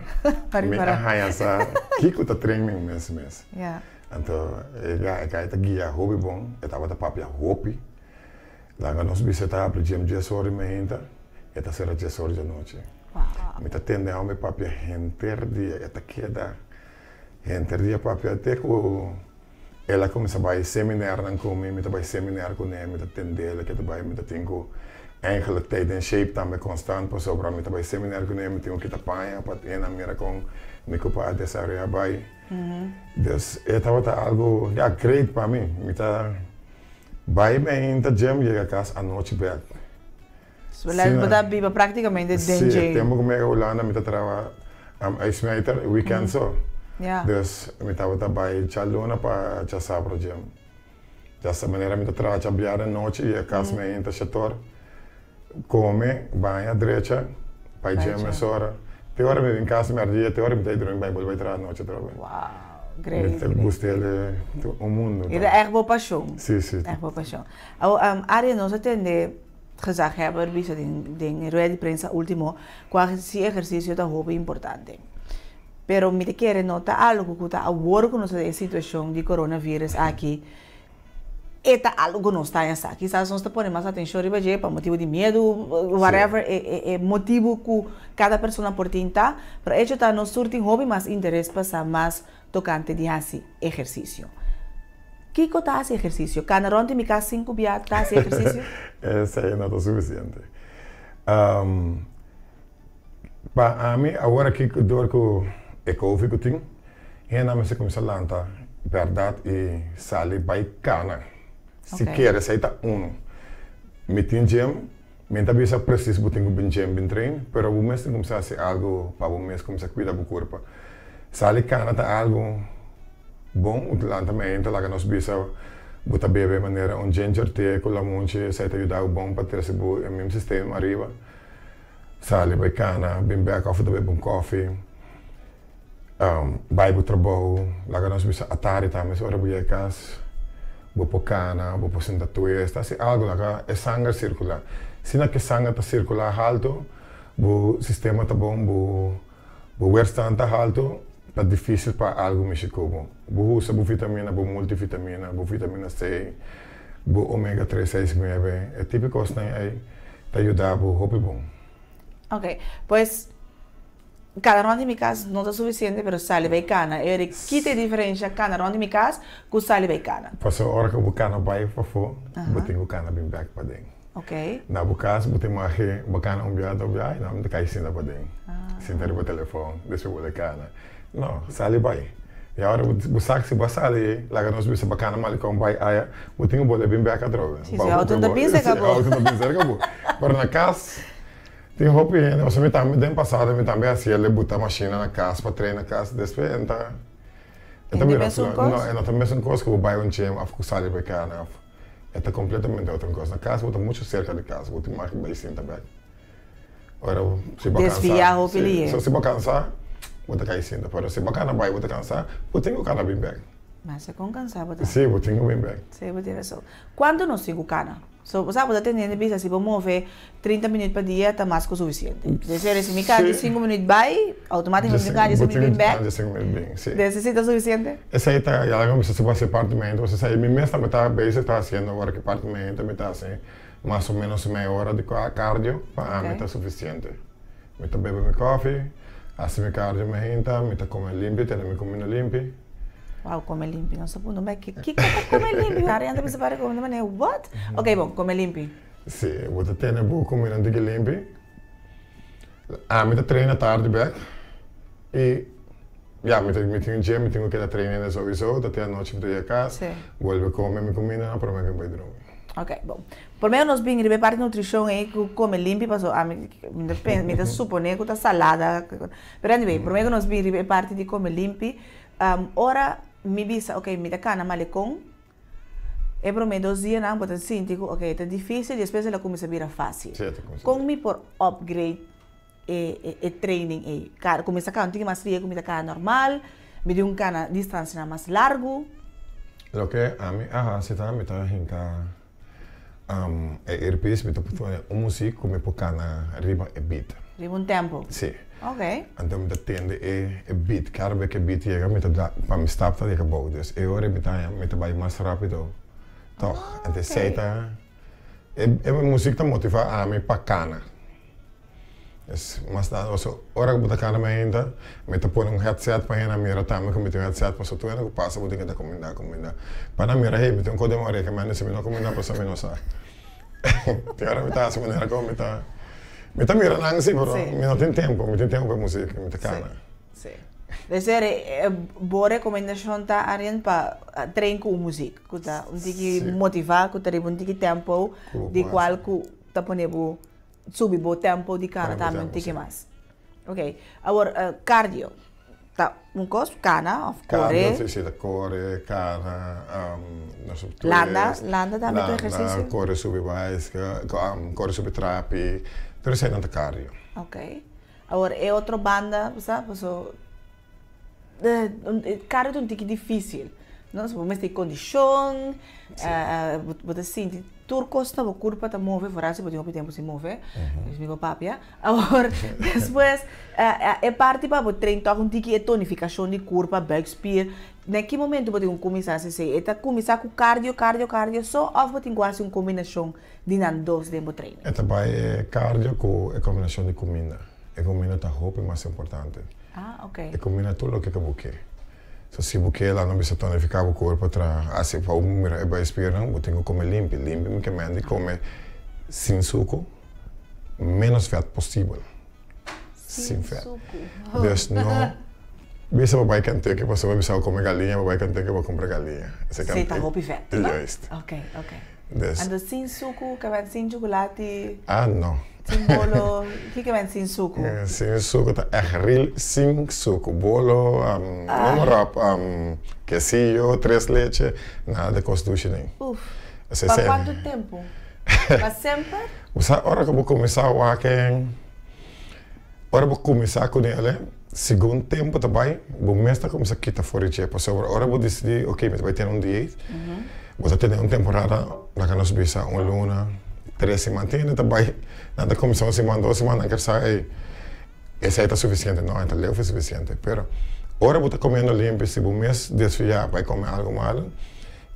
mi a haña sa kiko ta training mes mes. Anto e gai ta guia hopi bon, e tabata papia hopi. Laga nos bisa e ta habri djem dies ora di mainta, e ta sera dies ora di anochi. Mi ta tende hòmber papia henter dia, e ta keda henter dia papia te ku el a kuminsá bai seminarnan ku mi, mi ta bai seminar kuné, mi ta tende el ke ta bai, mi ta tin ku eigenlijk ta den shape tambe konstant pasobra mi ta bai seminar kuné, mi tin ku kita paña pa e nan mira kon mi ku pa a desaroyá bai. Dus e tabata algu, ya, great pa mi. Mi ta. Bai mainta gym yega kas anochi bek. So la bo ta biba praktikamente den Si, gym. e tempu ku mi a yega Hulanda mi ta traha uitsmijter weekend so. Dus mi tabata bai djaluna pa djasabra gym. Djasa manera mi ta traha djabièrnè nochi yega kas mainta shetor, kome, baña, drecha, bai gym mesora. Te ora mi bin kas mèrdia te ora mi ta drumi bai bolbe traha anochi atrobe. Great, Mi ta gusta el un mundo. E ta echt bo pasion. Si, si. Echt bo pasion. Awor, Arie, nos a tende gezaghebber bisa den den rueda di prensa ultimo cu haci ehercicio ta hopi importante. Pero mi ta kere no ta algo cu ta awor cu nos ta den e situacion di coronavirus aki, e ta algo cu nos ta haña sa. Kisas nos ta pone mas atencion riba dje pa motibu di miedu, whatever e e e motibu cu cada persona por tin ta, pero hecho ta nos tur tin hopi mas interes pa sa mas tocante di haci ehercicio. Kico ta haci ehercicio? Cana rond di mi cas cinco bia ta haci ehercicio? Esey no ta suficiente. Pa ami awor aki dor ku e kofi ku tin, hende a mester kuminsá lanta bèrdat i sali bai kana. Si kere esei ta unu. Mi tin gym, mi no ta bisa presis bo tin ku bin gym bin train, pero bo mes tin kuminsá hasi algu pa bo mes kuminsá kuida bo kurpa. Sali kana ta algu bon, bo ta lanta mainta laga nos bisa bo ta bebe manera un ginger tea ku lamunchi, esei ta yuda bo bon pa trese bo immune system ariba. Sali bai kana, bin bek of ta bebe un kofi, bai bo trabou, laga nos bisa atardi tambe si ora bo yega kas bo por kana, bo por sinta twist, hasi algu laga e sanger sirkulá. Si na ke sanger ta sirkulá haltu, bo sistema ta bon, bo bo weerstand ta haltu, ta difisil pa algu mishi ku bo. Bo usa bo vitamina, bo multivitamina, bo vitamina C, bo omega tres, seis, nuebe, e tipo kosnan ei ta yuda bo hopi bon. Ok, pues kana rond di mi kas no ta sufisiente pero sali bai kana. E ora ki ta e diferensha kana rond di mi kas ku sali bai kana? Pasobra ora ku bo kana bai pafó, bo tin ku kana bin bèk paden. Ok. Na bo kas bo tin magi bo kana un bia, dos bia, ay no, mi ta kai sinta paden. Sinta riba telefòn, despues bo ta kana. No, sali bai. I awor bo sa si bo a sali laga nos bisa bacana malecon bai aya, bo tin ku bolbe bin bek atrobe. Si, si auto no ta bin serka bo. Si auto no ta bin serka bo. Pero na kas tin hopi hende, pasobra mi tambe den pasado mi tambe hasiel de buta mashina na kas pa train na kas, despues e ta e ta bira no, e no ta mesun kos ku bo bai un gym of ku sali bai kana of e ta kompletamente otro kos. Na kas bo ta muchu serka di kas, bo tin mag bai sinta bek. Ora si bo kansa. Desviá hopi lihe. So si bo kansa, bo ta kai sinta. Pero si bo kana bai bo ta kansa, bo tin ku kana bin bèk. Mas e kon kansa bo ta. Si, bo tin ku bin bèk. Si, bo tin rason. Kuantu nos tin ku kana? So, bo sa bo ta tende hende bisa si bo move 30 minüt pa dia ta mas ku sufisiente. Desere si mi kana di sinku minüt bai, outomátikamente mi tin ku kana di sinku minüt bin bèk. Bo tin ku kana di sinku minüt bin, si. Dese si ta sufisiente? Esei ta, ya laga mi bisa si bo hasi parti mente, pasobra esei mi mes tambe ta bezig ta hasiendo awor ki parti mente mi ta hasi. Mas o menos mei ora di cardio pa ami ta suficiente. Mi ta bebe mi coffee, haci mi cardio mi hinta, mi ta come limpi, tene mi cuminda limpi. Wow, kome limpi. Nos ta puntra bai kiko ta kome limpi? Arian ta bisa pare kome di manera what? Ok bon, kome limpi. Si, bo ta tene bo kumida un tiki limpi. Ami ta traina tardi bek i ya mi ta mi tin un gym mi tin ku keda trainando souiso ta te anochi mi ta yega kas bolbe kome mi kumindanan prome ku mi bai drumi. Ok bon. Prome nos bin riba e parti nutrishon ei ku kome limpi paso ami mi ta pensa mi ta supone ku ta salada pero anyway prome ku nos bin riba e parti di kome limpi ora mi bisa ok mi ta kana malekon E prome dos dianan bo ta sinti ku ok ta dificil despues el a kuminsa bira facil. Kon mi por upgrade e e training ei? Kuminsa kana un tiki mas ria ku mi ta kana normal, mi tin ku kana distansianan mas largu. Loke ami a hasi ta mi ta hinka e earpiece mi ta pone un muzik ku mi por kana riba e beat. Riba un tempo? Si. Ok. Anto mi ta tende e beat, kada bes ku e beat yega mi ta da pa mi stap ta yega bou, dus e ora mi ta haña mi ta bai mas rapido tòg. Anto esei ta e muzik ta motivá ami pa kana. Es mas tantu pasobra ora ku bo ta kana mainta mi ta pone un headset pa hende a mira tambe ku mi tin un headset pasobra tur hende ku pasa bo tin ke ta kumindá kumindá. Pa nan mira hey mi tin un kos den mi oreka mi a si mi no kumindá pasobra mi no sa. Tin ora mi ta hasi manera ku mi ta mi ta mira nan si pero mi no tin tempu mi tin tempu pa e musik mi ta kana. Si. Debe ser bo rekomendashon ta Arjen pa train ku un musik ku ta un tiki motivá ku ta riba un tiki tempo di kual ku ta pone bo subi bo tempo di kana tambe un tiki mas. Ok, awor cardio ta un kos, kana of kore? Cardio si, si ta kore, kana, nos tur Landa, landa tambe ta ehersisio? Landa, kore subi baiska, kore subi trapi, tur eseinan ta cardio. Ok, awor e otro banda, bo sa, paso Cardio ta un tiki dificil, no? Bo mester di condicion, bo ta sinti tur cos na bo curpa ta move, foral si bo tin hopi tempo sin move, es mi por papia. Awor, despues, e parti pa bo train tok un tiki e tonificacion di curpa, buikspier, na ki momento bo tin cu cuminsa haci esey? E ta cuminsa cu cardio, cardio, cardio so of bo tin cu haci un combinacion di nan dos den bo training? E ta bay e cardio cu e combinacion di cuminda. E cuminda ta hopi mas importante. Ah, ok. E cuminda tur loke cu bo ke. So si bo ke la no bisa tonifica bo cuerpo tra haci pa bo mira e buikspiernan, bo tin cu come limpi. Limpi mi ke mende come sin sucu, menos vet posibel. Sin vet. Dus no bisa bo bai Kentucky pasobra bo bisa bo come galiña, bo bai Kentucky bo cumpra galiña. Si ta hopi vet, no? Juist. Ok, ok. Anto sin sucu, ke men sin chocolati? Ah, no. Sin bolo, kiko men sin suku? Sin suku ta ègt real sin suku. Bolo, no maar op, quesillo, tres leche, nada di kos dushi den. Uf, pa kuantu tempu? Pa semper? Bo sa ora ku bo kuminsá wak e, ora bo kuminsá kuné al'e, segun tempu ta bai, bo mes ta kuminsá kita for di dje. Pasobra ora bo disidí, oke, mi ta bai tene un dieet, bo ta tene un temporada, laga nos bisa un luna, tres siman. Tin hende ta bai, nan ta kuminsá un siman, dos siman, nan ker sa, ey, esei ta sufisiente. No, e ta leu for sufisiente. Pero ora bo ta komiendo limpi, si bo mes desviá bai kome algu malu,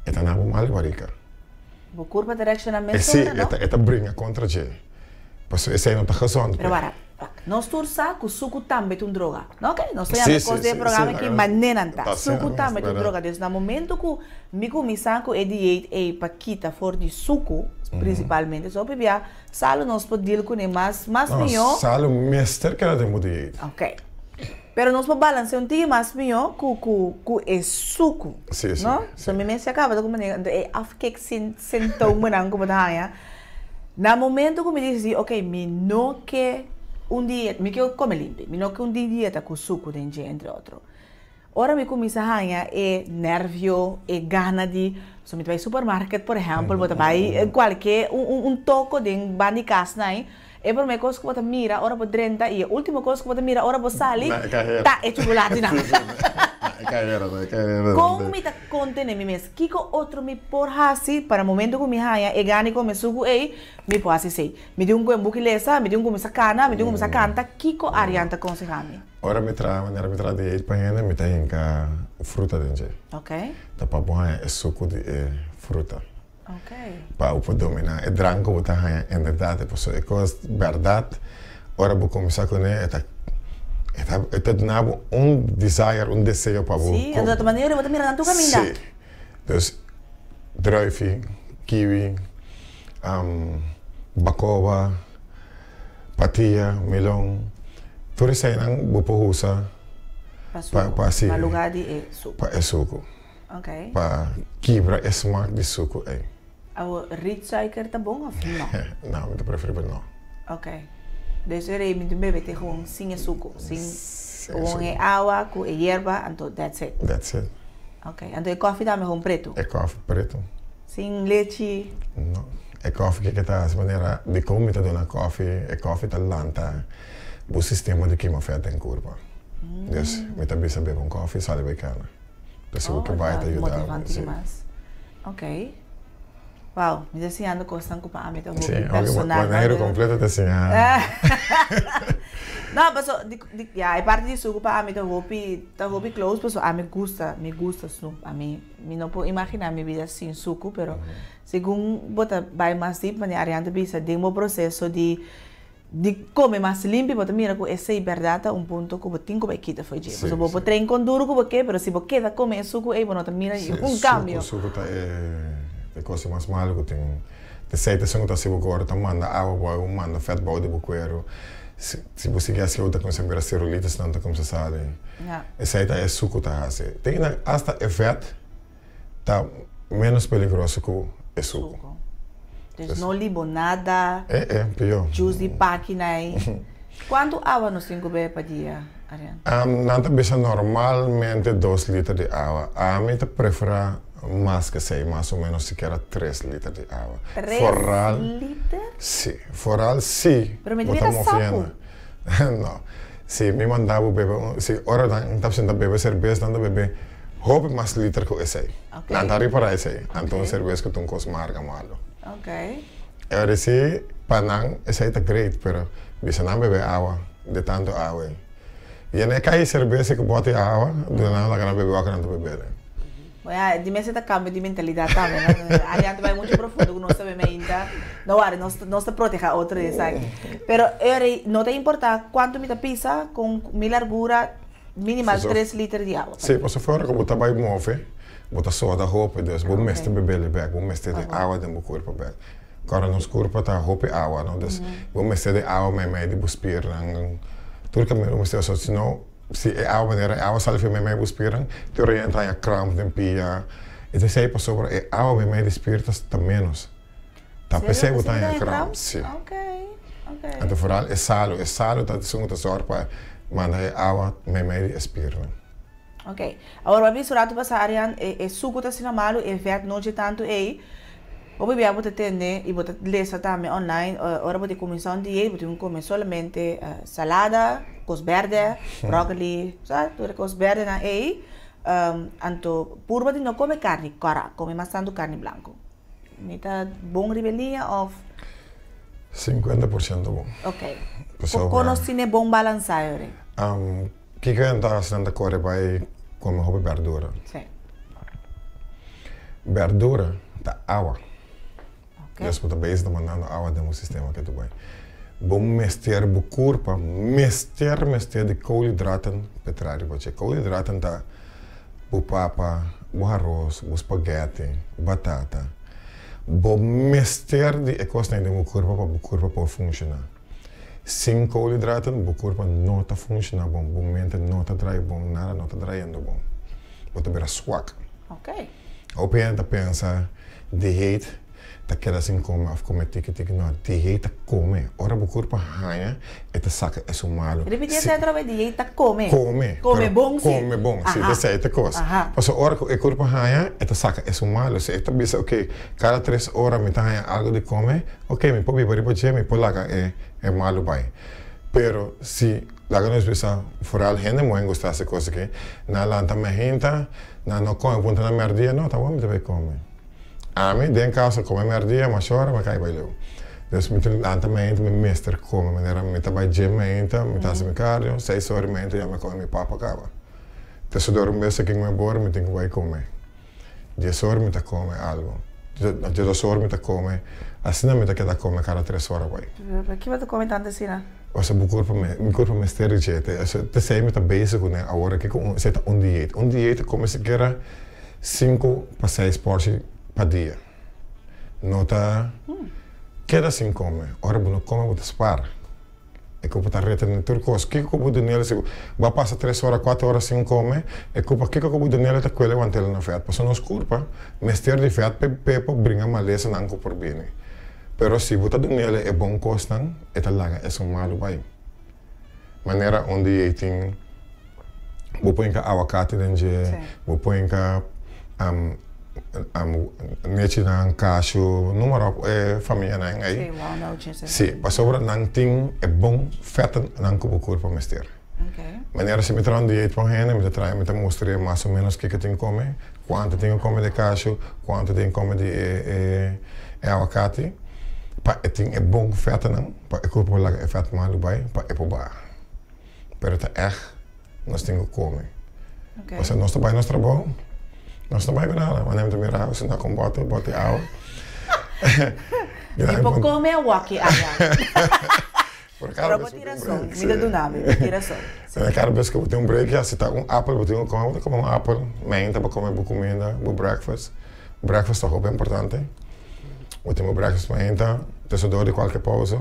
e ta na bo mal di barika. Bo kurpa ta reakshoná mesora, no? Si, e ta bringa kontra dje. Pasobra esei no ta gezond. Pero wara, nos tur sa ku suku tambe ta un droga. No oke, nos ta yama e kos den e programa aki manenan ta. Suku tambe ta un droga. Dus na momento ku mi kuminsá ku e dieet ei pa kita for di suku, prinsipalmente, so hopi bia salu nos por deal kuné mas mas mihó. No, salu mester keda den bo dieet. Oke. Pero nos por balansea un tiki mas mihó ku ku ku e suku. Si, si. No? So mi mes ya kaba ta ku manera, anto e afkik sin sintomanan ku bo ta haña. Na momento ku mi disidi, ok, mi no ke un dieta, mi ke kome limpi, mi no ke un dieta ku suku den dje, entre otro. Ora mi kuminsá haña e nervio, e gana di, so mi ta bai supermarket, por ehèmpel, bo ta bai kualke un un toko den banda di kas nan, e promé kos ku bo ta mira ora bo drenta i e último kos ku bo ta mira ora bo sali ta e chukulatinan. Kon mi ta kontené mi mes? Kiko otro mi por hasi pa na momento ku mi haña e gana di kome suku ei, mi por hasi esei? Mi tin un ku e buki lesa, mi tin un kuminsá kana, mi tin un kuminsá kanta, kiko Arian ta konsehá mi? Ora mi traha, manera mi traha dieet pa hende, mi ta hinka fruta den dje. Ta pa bo haña e suku di e fruta. Pa bo por dominá e drank ku bo ta haña inderdat. Pasobra e kos bèrdat, ora bo kuminsá kuné, e ta, e ta. E ta duna bo un desire, un deseo pa bo. Sí, anto ta manera bo ta mira nan tur kaminda. Sí. Dus druifi, kiwi, bakoba, patia, melon, tur eseinan bo por usa Pa suku, pa na lugar di e suku. Pa e suku. Ok. Pa kibra e smak di suku ei. Awo rietsuiker ta bon of no? No, mi ta preferi pa no. Ok. Dus e rei mi tin bebe te gewoon sin e suku, sin gewoon e awa ku e yerba, anto that's it. That's it. Ok, anto e koffie tambe gewoon pretu? E koffie pretu. Sin lechi? No. E koffie ke ta hasi manera dikon mi ta duna koffie, e koffie ta lanta bo sistema di kima vet den kurpa. Dus mi ta bisa bebe un koffie sali bai kana. Dus si bo ke bai ta yuda bo. Motivante dimas. Ok. Wow, mi ta siñando kosnan ku pa ami ta hopi personal. Sí, Boneiru kompleto ta siña. No, paso, di, di, ya, e parti di suku pa ami ta hopi, ta hopi close, paso ami gusta, mi gusta snoep. Ami, mi no por imaginá mi bida sin suku, pero segun bo ta bai mas diep, manera Ariane ta bisa, den bo proseso di Di come mas limpi bo ta mira cu esey berdad ta un punto cu bo tin cu bay kita fo'i dje. Pasobra bo por train con duro cu bo ke, pero si bo keda come e sucu ey bo no ta mira ningun cambio. Sí, sucu ta e cosa mas malo cu tin. Esey ta esun cu ta haci bo gordo, ta manda awa bo awa, manda vet bou di bo cuero. Si bo sigui haci ta cuminsa bira celulitis nan ta cuminsa sali. Esey ta e sucu ta haci. Tin hasta e vet. ta menos peligroso ku e suku. Dus no libonada, Eh eh, pió. juice di paki nai. Kuantu awa nos tin ku bebe pa dia, Arian? Nan ta bisa normalmente dos liter di awa. Ami ta preferá mas ke esei, mas o menos sikiera tres liter di awa. Tres Foral, liter? Si, foral si Pero mi bo ta ta bira sapu. moviendo. No, si mi manda bo bebe un, si ora nan ta sinta bebe serbes nan ta bebe hopi mas liter ku esei. Nan ta ripará esei. Anto un serbes ku ta un kos marga malu. E ora si pa nan esei ta great, pero bisa nan bebe awa de tantu awa ei. Yena e kai serbes ku bòt di awa, duna nan laga nan bebe wak nan ta bebe. Bueno, di mester ta cambio di mentalidad tambe, no? Arian ta bai mucho profundo cu nos ta beme ainda. No worry, nos, nos ta proteha otro di esaki. Pero, Eri, no ta importa cuanto mi ta pisa, con mi largura, minimal tres liter di awa. Sí, pasobra ora cu bo ta bai move, bo ta soda hopi, dus bo mester bebele bek, bo mester di awa den bo curpa bek. Ora nos curpa ta hopi awa, no? Dus bo mester di awa meimei di bo spiernan, tur caminda bo mester, so si no, Si e awa manera e awa sali for meimei bo spirnan, te ora e ta haña kramp den pia. E ta esei pasobra e awa meimei di spir ta ta ménos. Ta p'esei bo ta haña kramp. Si. Anto foral e salu, e salu ta esun ku ta sòru pa manda e awa meimei di e spirnan. Ok. Awor bo a bisa un ratu pasá Arian, e e suku ta asina malu, e vèt no dje tantu ei. Hopi bia bo ta tende i bo ta lesa tambe online, ora bo tin kuminsá un diet bo tin ku kome solamente salada, kos bèrdè, bròkoli, sa, tur e kos bèrdenan ei. Anto purba di no kome karni kòrá, kome mas tantu karni blanku. Mi ta bon riba e liña òf? 50% bon. Ok. Kon nos tene bon balansá yori? Kiko nan ta hasi? Nan ta kore bai kome hopi bèrdura. Sí. Bèrdura ta awa. Des bo ta bezig ta mandando awa den bo sistema ke tu bai. Bo mester, bo kurpa mester mester di koolhidraten pa e traha riba dje. Koolhidraten ta bo papa, bo aros, bo spaghetti, batata. Bo mester di e kosnan den bo kurpa pa bo kurpa por funshoná. Sin koolhidraten bo kurpa no ta funshoná bon, bo mente no ta draai bon, nada no ta draaiendo bon. Bo ta bira swak. Hopi hende ta pensa dieet ta keda sin kome òf kome tiki tiki. No, dieet ta kome. Ora bo kurpa haña e ta saka esun malu. Ripití esei otra bes, dieet ta kome. Kome. Kome bon si. Kome bon si, esei ta e kos. Pasobra ora ku e kurpa haña e ta saka esun malu. Si e ta bisa oke kada tres ora mi ta haña algu di kome, oke mi por biba riba dje, mi por laga e malu bai. Pero si laga nos bisa foral hende muhé gusta hasi kos aki, nan lanta mehinta, nan no kome punta na mèrdia, no ta bon mi ta bai kome. Ami den kaso kome mèrdia mashora mi kai bai leu. Dus mi ta lanta mehinta mi mester kome manera mi ta bai gym mehinta, mi ta hasi mi cardio, seis ora mehinta ya mi a kome mi papa kaba. Te sudor un bes aki ku mi bor mi tin ku bai kome. Dies ora mi ta kome algu. Diesdos ora mi ta kome. Asina mi ta keda kome kada tres ora bai. Pero ki bo ta kome tantu asina? Pasobra bo kurpa me, mi kurpa mester di dje. T'esei mi ta bezig kuné awor aki ku un, esei ta un dieet. Un dieet ta kome sikiera sinku pa seis porshi pa dia. No ta keda sin kome. Ora bo no kome bo ta spar. E kurpa ta retené tur kos. Kiko ku bo dunel si bo a pasa tres ora, kuater ora sin kome, e kurpa kiko ku bo dunel ta kuele wantela na vèt. Pasobra nos kurpa mester di vèt p'e por bringa malesanan ku por bini. Pero si bo ta dunele e bon kosnan, e ta laga esun malu bai. Manera un di ei tin, bo por hinka awakati den dje, bo por hinka nechinan, kashu, noem maar op, e famianan ei. Si, pasobra nan tin e bon fètnan ku bo kurpo mester. Manera si mi traha un dieet pa un hende, mi ta traha, mi ta mustr'é mas o ménos kiko tin kome, kuantu tin ku kome di kashu, kuantu tin kome di e awakati, pa e tin e bon fètnan, pa e kurpo por laga e fèt malu bai, pa e por baha. Pero ta ègt nos tin ku kome. Pasobra nos ta bai nos trabou, nos no bai ku nada. Wanneer mi ta mira sintá ku un bòte, bòte awa. Mi por kome awaki awa. Pero bo tin rason, mi ta duna mi, bo tin rason. Kada bes ku bo tin un break ya, si ta un apel bo tin ku kome, bo ta kome un apel. Mainta bo kome bo kuminda, bo breakfast. Breakfast ta hopi importante. Bo tin bo breakfast mainta, tusendor di kualke pousa,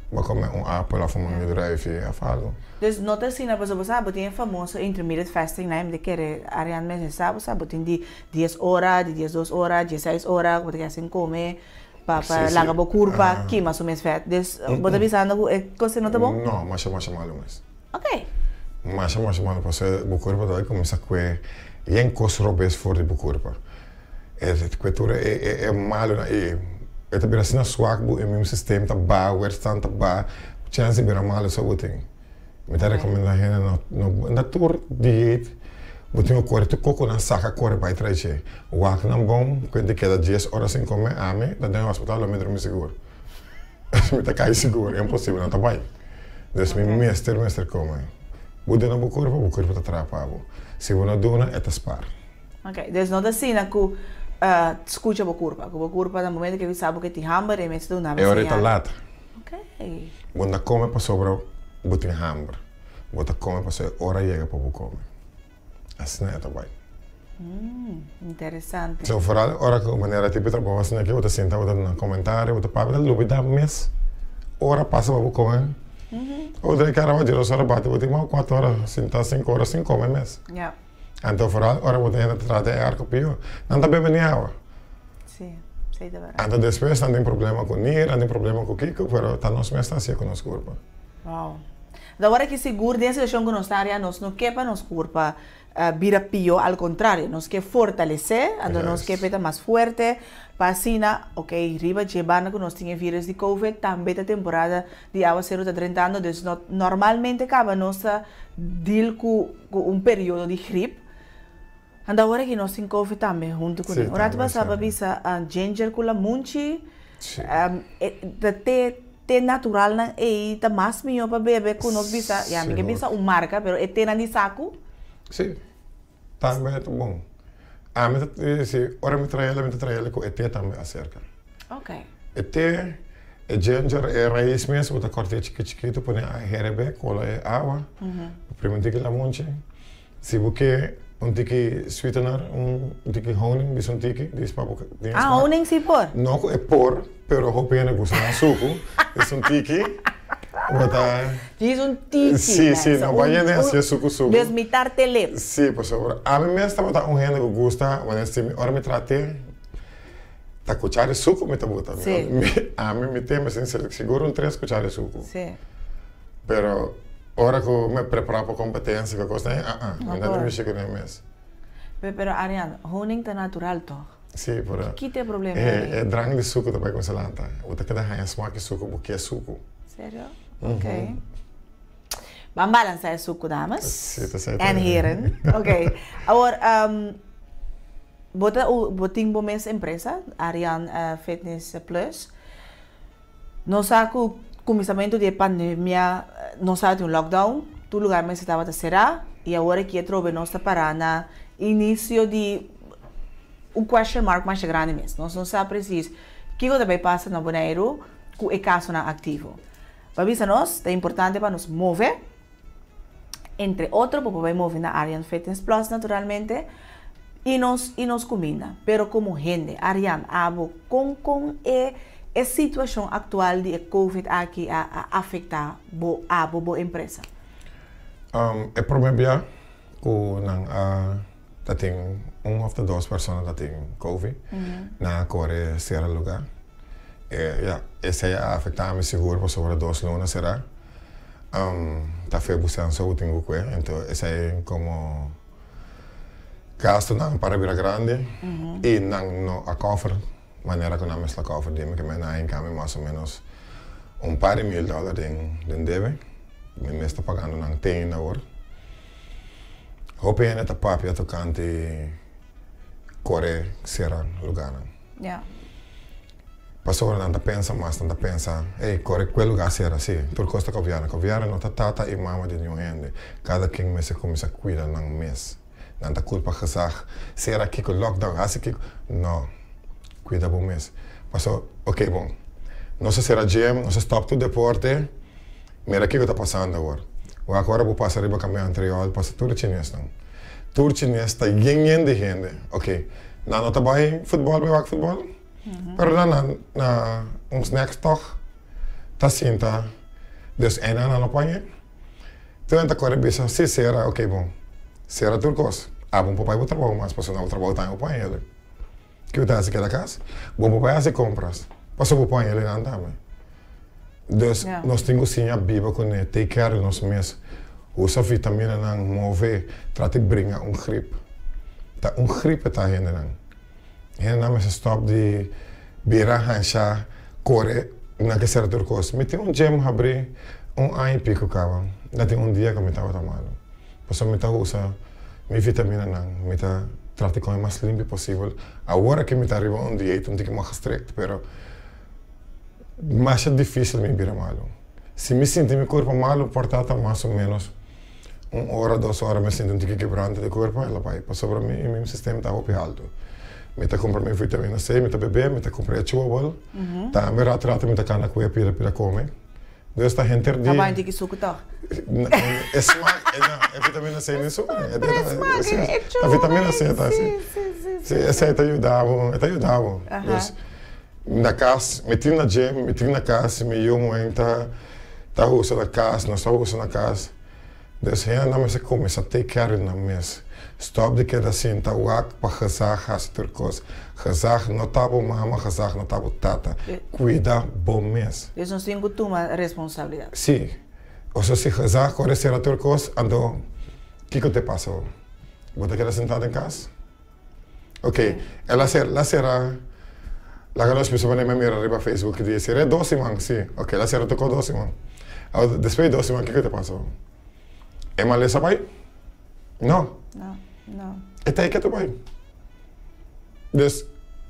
bo kome un apel òf un manga di druifie òf algu. Dus no ta asina pasobra bo sa bo tin e famoso intermittent fasting nan mi ta kere Ariane mes sa bo sa bo tin di dies ora, di diesdos ora, diesseis ora ku bo ta keda sin kome. Pa pa laga bo kurpa kima su mes vèt. Dus bo ta bisando ku e kos ei no ta bon? No, masha masha malu mes. Ok. Masha masha malu pasobra bo kurpa ta bai kuminsá kue yen kos robes for di bo kurpa. E kue tur e e e malunan ei. E ta bira asina swak bo immune system ta baha, weerstand ta baha, chèns di bira malu so bo tin. Mi ta rekomendá hende no no na tur dieet bo tin ku kore tur kokonan saka kore bai trae dje. Wak nan bon ku di keda dies ora sin kome ami ta den hospital lo mi drumi sigur. Mi ta kai sigur imposibel no ta bai. Dus mi mester mester kome. Bo duna bo kurpa bo kurpa ta traha pa bo. Si bo no duna e ta spar. Ok, dus no ta asina ku skucha bo kurpa, ku bo kurpa na momento ke bisa bo ke tin hamber e mester duna bo E ora e ta señal. lat. Ok. Bo no ta kome pasobra bo tin hamber. Bo ta kome pasobra e ora yega pa bo kome. Asina e ta bai. Interesante. So foral ora ku manera tipo trabou asina aki bo ta sinta bo ta duna komentario bo ta papia bo ta lubida mes ora pasa pa bo kome. Otro kara bo djis ora bati bo tin mas kuater ora sinta sinku ora sin kome mes. Anto foral ora bo ta hende ta traha den airco pio nan ta bebe ni awa. Anto despues nan tin problema ku nir nan tin problema ku kiko pero ta nos mes ta hasié ku nos kurpa. Wow. Awor aki sigur den e situashon ku nos ta aria nos no ke pa nos kurpa bira pió, al kontrario, nos ke fortalesé, anto nos ke pa e ta mas fuerte, pa asina, ok, riba dje banda ku nos tin e virus di covid, tambe ta temporada di awaseru ta drentando, dus no, normalmente kaba nos ta deal ku ku un periodo di grip, anto awor aki nos tin covid tambe huntu kuné. Un ratu pasá bo a bisa ginger ku lamunchi, ta te Te naturalnan ei ta mas mihó pa bebe ku nos bisa, ya mi ke bisa un marka, pero e tenan di saku. Sí, tambe ta bon. Ami ta si ora mi trael mi ta trael ku e te tambe aserka. Ok. E te, e ginger, e rais mes bo ta kòrt'é chikit chikitu pone a herebe kola e awa, bo primi un tiki lamunchi. Si bo ke un tiki sweetener, un tiki honing, bisa un tiki, dis pa bo tin Ah, honing si por? No ku e por, pero hopi hende gusta nan suku. Bisa un tiki, bo ta. Djis un tiki. Si, si, no bai yende hasié suku suku. Dus mitar telep. Si, pasobra ami mes tabata un hende ku gusta, wanneer si mi ora mi traha te, ta kuchara di suku mi ta buta. Si. Ami mi te mester sigur un tres kuchara di suku. Si. Pero ora ku mi prepará pa kompetensia ku kos ah ah, mi no ta mishi ku nan mes. Pero Arian, honing ta natural tòg? Sí, pero Ki ta e problema ahí? E drang di suku ta bai kuminsá lanta. Bo ta keda haña smak di suku, bo ke suku. Serio? Ok. Ban balansá e suku, dames. Sí, ta sey. En heren. Ok. Awor, bo ta, bo tin bo mes empresa, Arian Fitness Plus. Nos sa ku kuminsamentu di e pandemia nos tabata tin un lockdown, tur lugar mester tabata será i awor aki atrobe nos ta pará na inisio di un question mark masha grandi mes. Nos no sa presis kiko ta bai pasa na Boneiru ku e kasonan aktivo. Bo a bisa nos, ta importante pa nos move, entre otro bo por bai move na Aryan Fitness Plus naturalmente, y nos y nos cuminda. Pero como hende, Aryan, abo con con e e situacion actual di e Covid aki a a afecta bo abo bo empresa? E prome bia cu nan a ta tin un of ta dos persona ta tin Covid, nan a core cera lugar. E ya, esey a afecta mi sigur pasobra dos luna cera. Ta fe busan so cu tin cu cue, enton esey como gastonan para bira grandi y nan no a cover manera cu nan mester a cover dime cu mi nan a hinca mi mas o menos un par di mil dollar den den debe. Mi mes ta pagando nan te ainda awor. Hopi hende ta papia tocante core cera lugarnan. Pasobra nan ta pensa mas, nan ta pensa, ey, kore kue lugá sera, sí, tur kos ta gobièrnu. Gobièrnu no ta tata i mama di niun hende. Kada ken mester kuminsá kuida nan mes. Nan ta kulpa gezag, sera kiko, lockdown, hasi kiko. No, kuida bo mes. Paso, ok bon, nos a sera gym, nos a stòp tur deporte, mira kiko ta pasando awor. Wak ora bo pasa riba Kameo Antriol, pasa tur e chinesnan. Tur chines ta yen yen di hende. Ok, nan no ta bai futbòl bai wak futbòl? Pero nan na na un snacks tog ta sinta dus einan nan no pañe. Tur nan ta kore bisa si sera ok bon sera tur kos abo no por bai bo trabou mas pasobra bo trabou ta bo pañe elei. Ke bo ta hasi keda kas? Bo por bai hasi kompras pasobra bo pañe elei nan tambe. Dus nos tin ku siña biba kuné take care di nos mes usa vitaminanan move trata di bringa un grip ta un grip e ta hendenan. Hendenan mester stop di bira hansha kore nan ke sera tur kos. Mi tin un gym habri un aña y pico caba. Na tin un dia ku mi tabata malo. Pasobra mi ta usa mi vitaminanan, mi ta trata di kome mas limpi posibel. Awor aki mi ta riba un dieet un tiki mas gestrikt pero masha dificil mi bira malo. Si mi sinti mi kurpa malo por ta ta mas o menos un ora, dos ora mi sinti un tiki kebrante di kurpa, el a bai pasobra mi immune system ta hopi haltu. Mi ta kumpra mi vitamina C, mi ta bebe, mi ta kumpra e chewable, tambe rato rato mi ta kana ku e pida pida kome. Dus ta henter di. Ta bai un tiki suku tòg? E smak, e vitamina C no e suku. E vitamina C ta si. Si, esei ta yuda bo, e ta yuda bo. Dus na kas, mi tin na gym, mi tin na kas, mi yu muhé ta ta usa na kas, nos ta usa na kas. Dus hendenan mester kuminsá take care di nan mes. Stòp di keda sinta wak pa gezag hasi tur kos. Gezag no ta bo mama, gezag no ta bo tata. Kuida bo mes. Dus nos tin ku tuma responsabilidat. Sí. Osea si gezag kore sera tur kos, anto kiko te pasa bo? Bo ta keda sintá den kas? Ok, el a sera, el a sera, laga nos bisa manera mi a mira riba Facebook di sera e dos siman, si, ok, el a sera tocó dos siman. Awor, despues di dos siman kiko ta pasa? E malesa bai? No. No, no. E ta e ke ta bai. Dus,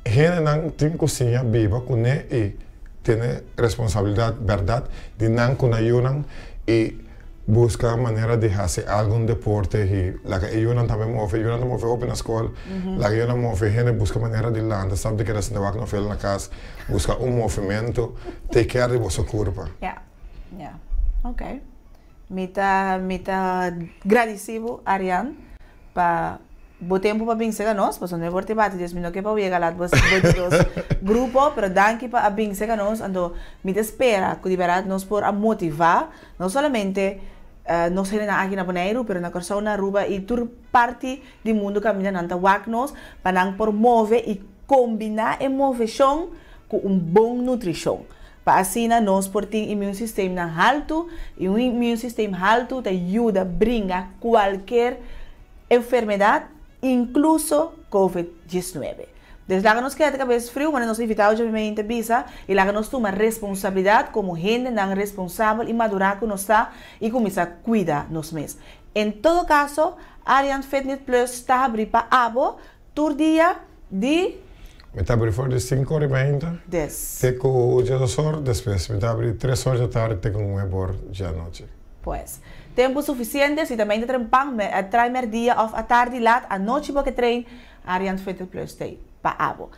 hendenan tin ku siña biba kuné i tene responsabilidat bèrdat di nan ku nan yunan i Buska manera di hasi algun deporte i laga e yunan tambe move. E yunan ta move hopi na skol. Laga e yunan move. Hende buska manera di lanta. Stop di keda sinta wak novela na kas. Buska un movementu. Take care di boso kurpa. Ya, ya. Ok. Mi ta, mi ta gradisi bo, Arian, pa bo tempu pa bin sega nos, pasobra no e por te bati dies mi no ke pa bo yega lat bo bo di dos grupo, pero danki pa a bin sega nos, anto mi ta spera ku di bèrdat nos por a motivá no solamente nos hendenan aki na Boneiru, pero na Kòrsou, na Aruba i tur parti di mundu kaminda nan ta wak nos pa nan por move i kombiná e moveshon ku un bon nutrishon. Pa asina nos por tin immuunsysteemnan haltu y un immuunsysteem haltu ta yuda bringa cualkier enfermedad incluso covid 19. Dus laga nos keda cabes friu manera nos invitado dje primer ta bisa y laga nos tuma responsabilidad como hendenan responsabel y madura cu nos ta y cuminsa cuida nos mes. En todo caso Ariant Fitness Plus ta habri pa abo Tur dia di. Mi ta abri for di sinku ora i meinta. Des. Te ku diesdos or, despues mi ta abri tres or dja tardi te ku nuebe or dja anochi. Pues, tempu sufisiente, si ta meinta trempan, me a trai merdia òf atardi lat, anochi bo ke train, Arian Fitness Plus t'ei pa abo.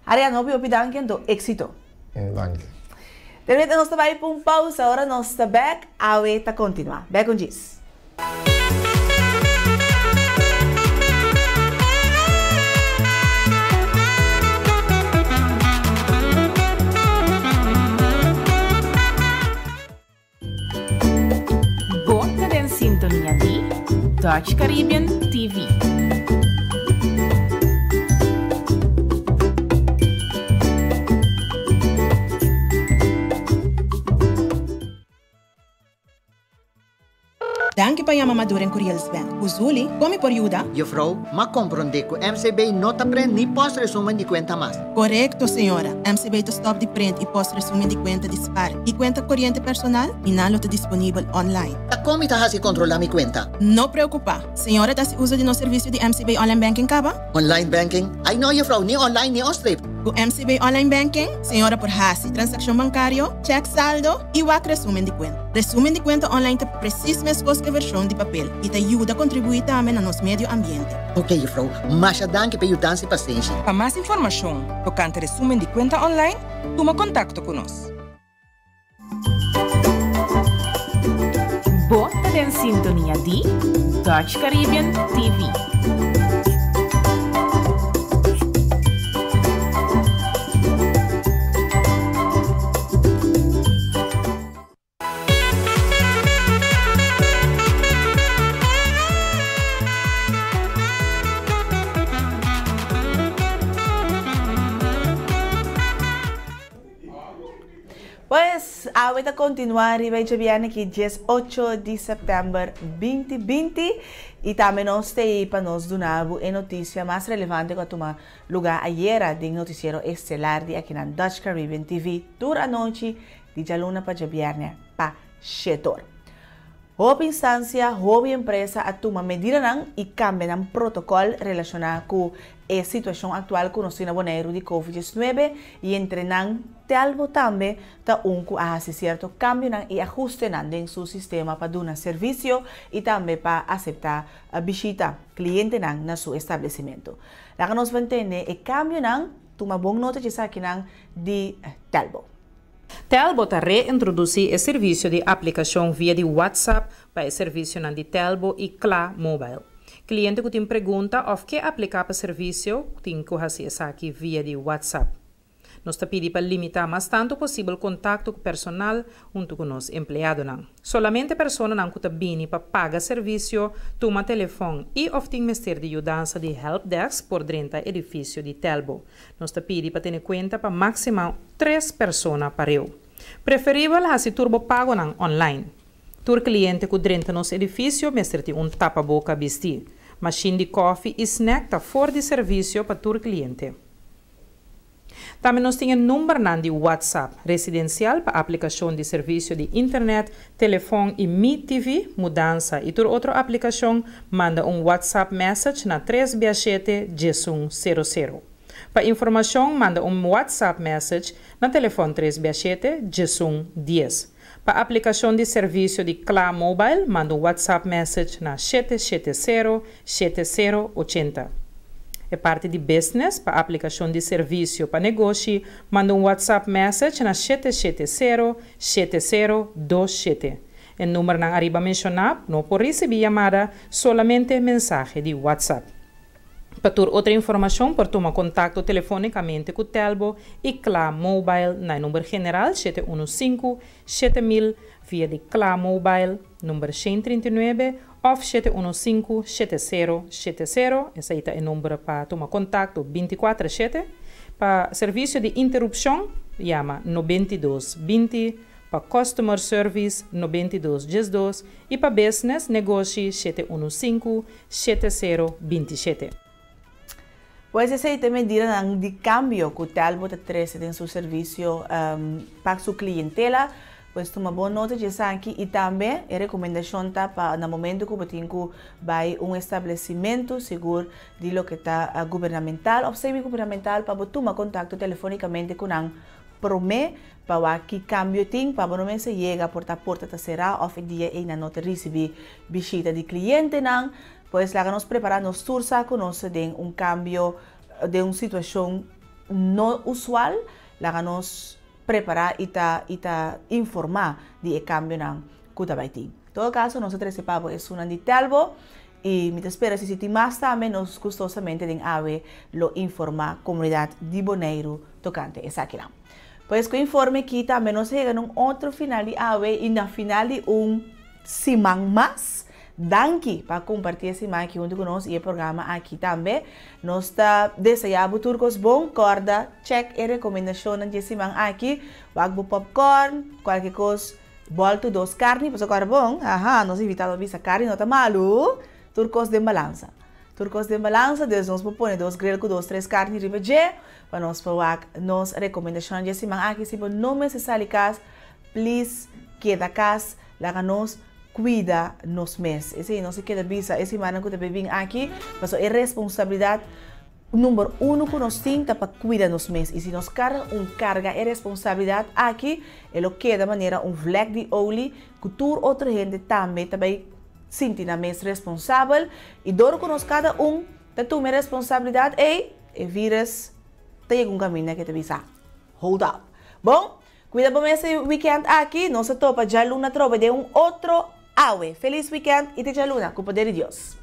Arian, hopi hopi danki anto éksito. Danki. Termina nos ta bai pa un pausa, ora nos ta bek, awe ta kontinuá. Bek un djis. Bo ta den sintonia di Dutch Caribbean TV. Danki pa yama Maduro en Curiel Sven. Uzuli, kon mi por yuda? Juffrouw, m'a komprondé ku MCB no ta prent ni post resumen di kuenta mas. Korekto, señora. MCB ta stòp di prent i post resumen di kuenta di spar i kuenta koriente personal i nan lo ta disponibel online. Ta kon mi ta hasi kontrolá mi kuenta? No preokupá. Señora ta hasi uso di nos servisio di MCB Online Banking kaba? Online banking? Ai no, juffrouw, ni online ni onstreep. Ku MCB Online Banking, señora por hasi transakshon bankario, chèk saldo i wak resumen di kuenta. Resumen di kuenta online ta presis meskos ku e vershon di papel i ta yuda kontribuí tambe na nos medio ambiente. Ok, juffrouw, masha danki pa e yudansa i pasenshi. Pa mas informashon tokante resumen di kuenta online, tuma kontakto ku nos. Bo ta den sintonia di Dutch Caribbean TV. Pues, awe ta kontinuá riba e djabièrnè ki 18 di sèptèmber 2020 i tambe nos ta ei pa nos duna bo e notisia mas relevante ku a tuma lugá ayera den notisiero estelar di akinan Dutch Caribbean TV tur anochi di djaluna pa djabièrnè pa shetor. Hopi instansia, hopi empresa a tuma medidanan i kambia nan protokòl relashoná ku e situashon aktual ku nos tin na Boneiru di Covid 19 i entre nan Telbo tambe ta un ku a hasi sierto kambionan i ahustenan den su sistema pa duna servisio i tambe pa aseptá bishita klientenan na su establesimentu. Laga nos ban tende e kambionan, tuma bon nota dje esakinan di Telbo. Telbo ta reintrodusí e servisio di aplikashon via di WhatsApp pa e servisionan di Telbo i Kla Mobile. Kliente ku tin pregunta òf ke apliká pa servisio tin ku hasi esaki via di WhatsApp. Nos ta pidi pa limitá mas tantu posibel kontakto ku personal huntu ku nos empleadonan. Solamente personanan ku ta bini pa paga servisio, tuma telefòn i òf tin mester di yudansa di helpdesk por drenta edifisio di Telbo. Nos ta pidi pa tene kuenta pa máksima tres persona pareu. Preferibel hasi tur bo pagonan online. Tur kliente ku drenta nos edifisio mester tin un tapaboka bistí. Mashin di kòfi i snèk ta for di servisio pa tur kliente. Tambe nos tin e numbernan di WhatsApp residensial pa aplikashon di servisio di internet, telefòn i Mi TV, mudansa i tur otro aplikashon, manda un WhatsApp message na tres bia shete 11 sero sero. Pa informashon manda un WhatsApp message na telefòn tres bia shete 11 dies. Pa aplikashon di servisio di Kla Mobile manda un WhatsApp message na shete shete sero shete sero ochenta. E parti di Business, pa aplikashon di servisio pa negoshi manda un WhatsApp message na shete shete sero shete sero dos shete. E numbernan ariba menshoná no por risibí yamada, solamente mensahe di WhatsApp. Pa tur otro informashon por tuma kontakto telefonikamente ku Telbo i Kla Mobile na e number general 715 7000 via di Kla Mobile number 139 òf 715 7070, esei ta e number pa tuma kontakto bintikuater shete. Pa servisio di interupshon yama 92 20, pa Customer Service 92 12 i pa Business, Negoshi, 715 7027. Pues esei ta e medidanan di kambio ku Telbo ta trese den su servisio pa su klientela. Pues tuma bon nota di esaki i tambe e rekomendashon ta pa na momento ku bo tin ku bai un establesimentu sigur di loke ta gubernamental òf semi-gubernamental pa bo tuma kontakto telefonikamente ku nan promé pa wak ki kambio tin pa bo no mester yega por ta porta ta será òf e dia ei nan no ta risibí bishita di klientenan. Pues laga nos prepará nos tur sa ku nos ta den un kambio, den un situashon no usual. Laga nos. prepará i ta i ta informá di e kambionan ku ta bai tin. Todo kaso nos a trese pa bo esunnan di Telbo i mi ta spera si si tin mas tambe nos gustosamente den awe lo informá komunidat di Boneiru tokante esakinan. Pues ku informe aki tambe nos a yega na un otro final di awe i na final di un siman mas. Danki pa kompartí e siman aki huntu ku nos i e programa aki tambe. Nos ta deseá bo tur kos bon. Kòrda chèk e rekomendashonnan di e siman aki. Wak bo popcorn, kualke kos bòltu dos karni pasobra kòrda bon, aha, nos invitado a bisa karni no ta malu, tur kos den balansa. Tur kos den balansa, dus nos por pone dos grill ku dos tres karni riba dje pa nos por wak nos rekomendashonnan di e siman aki. Si bo no mester sali kas, please keda kas, laga nos kuida nos mes. Esei nos a keda bisa e simannan ku ta bin aki, pasobra e responsabilidat number uno ku nos tin ta pa kuida nos mes. I si nos kada un karga e responsabilidat aki, e lo keda manera un vlek di olie ku tur otro hende tambe ta bai sinti nan mes responsabel. I dor ku nos kada un ta tuma e responsabilidat ei, e virus ta yega un kaminda ku e ta bisa, Hold up. Bon, Cuida bo mes e weekend aki, nos ta topa djaluna atrobe den un otro Awe. Feliz weekend y te djaluna, cu poder di Dios.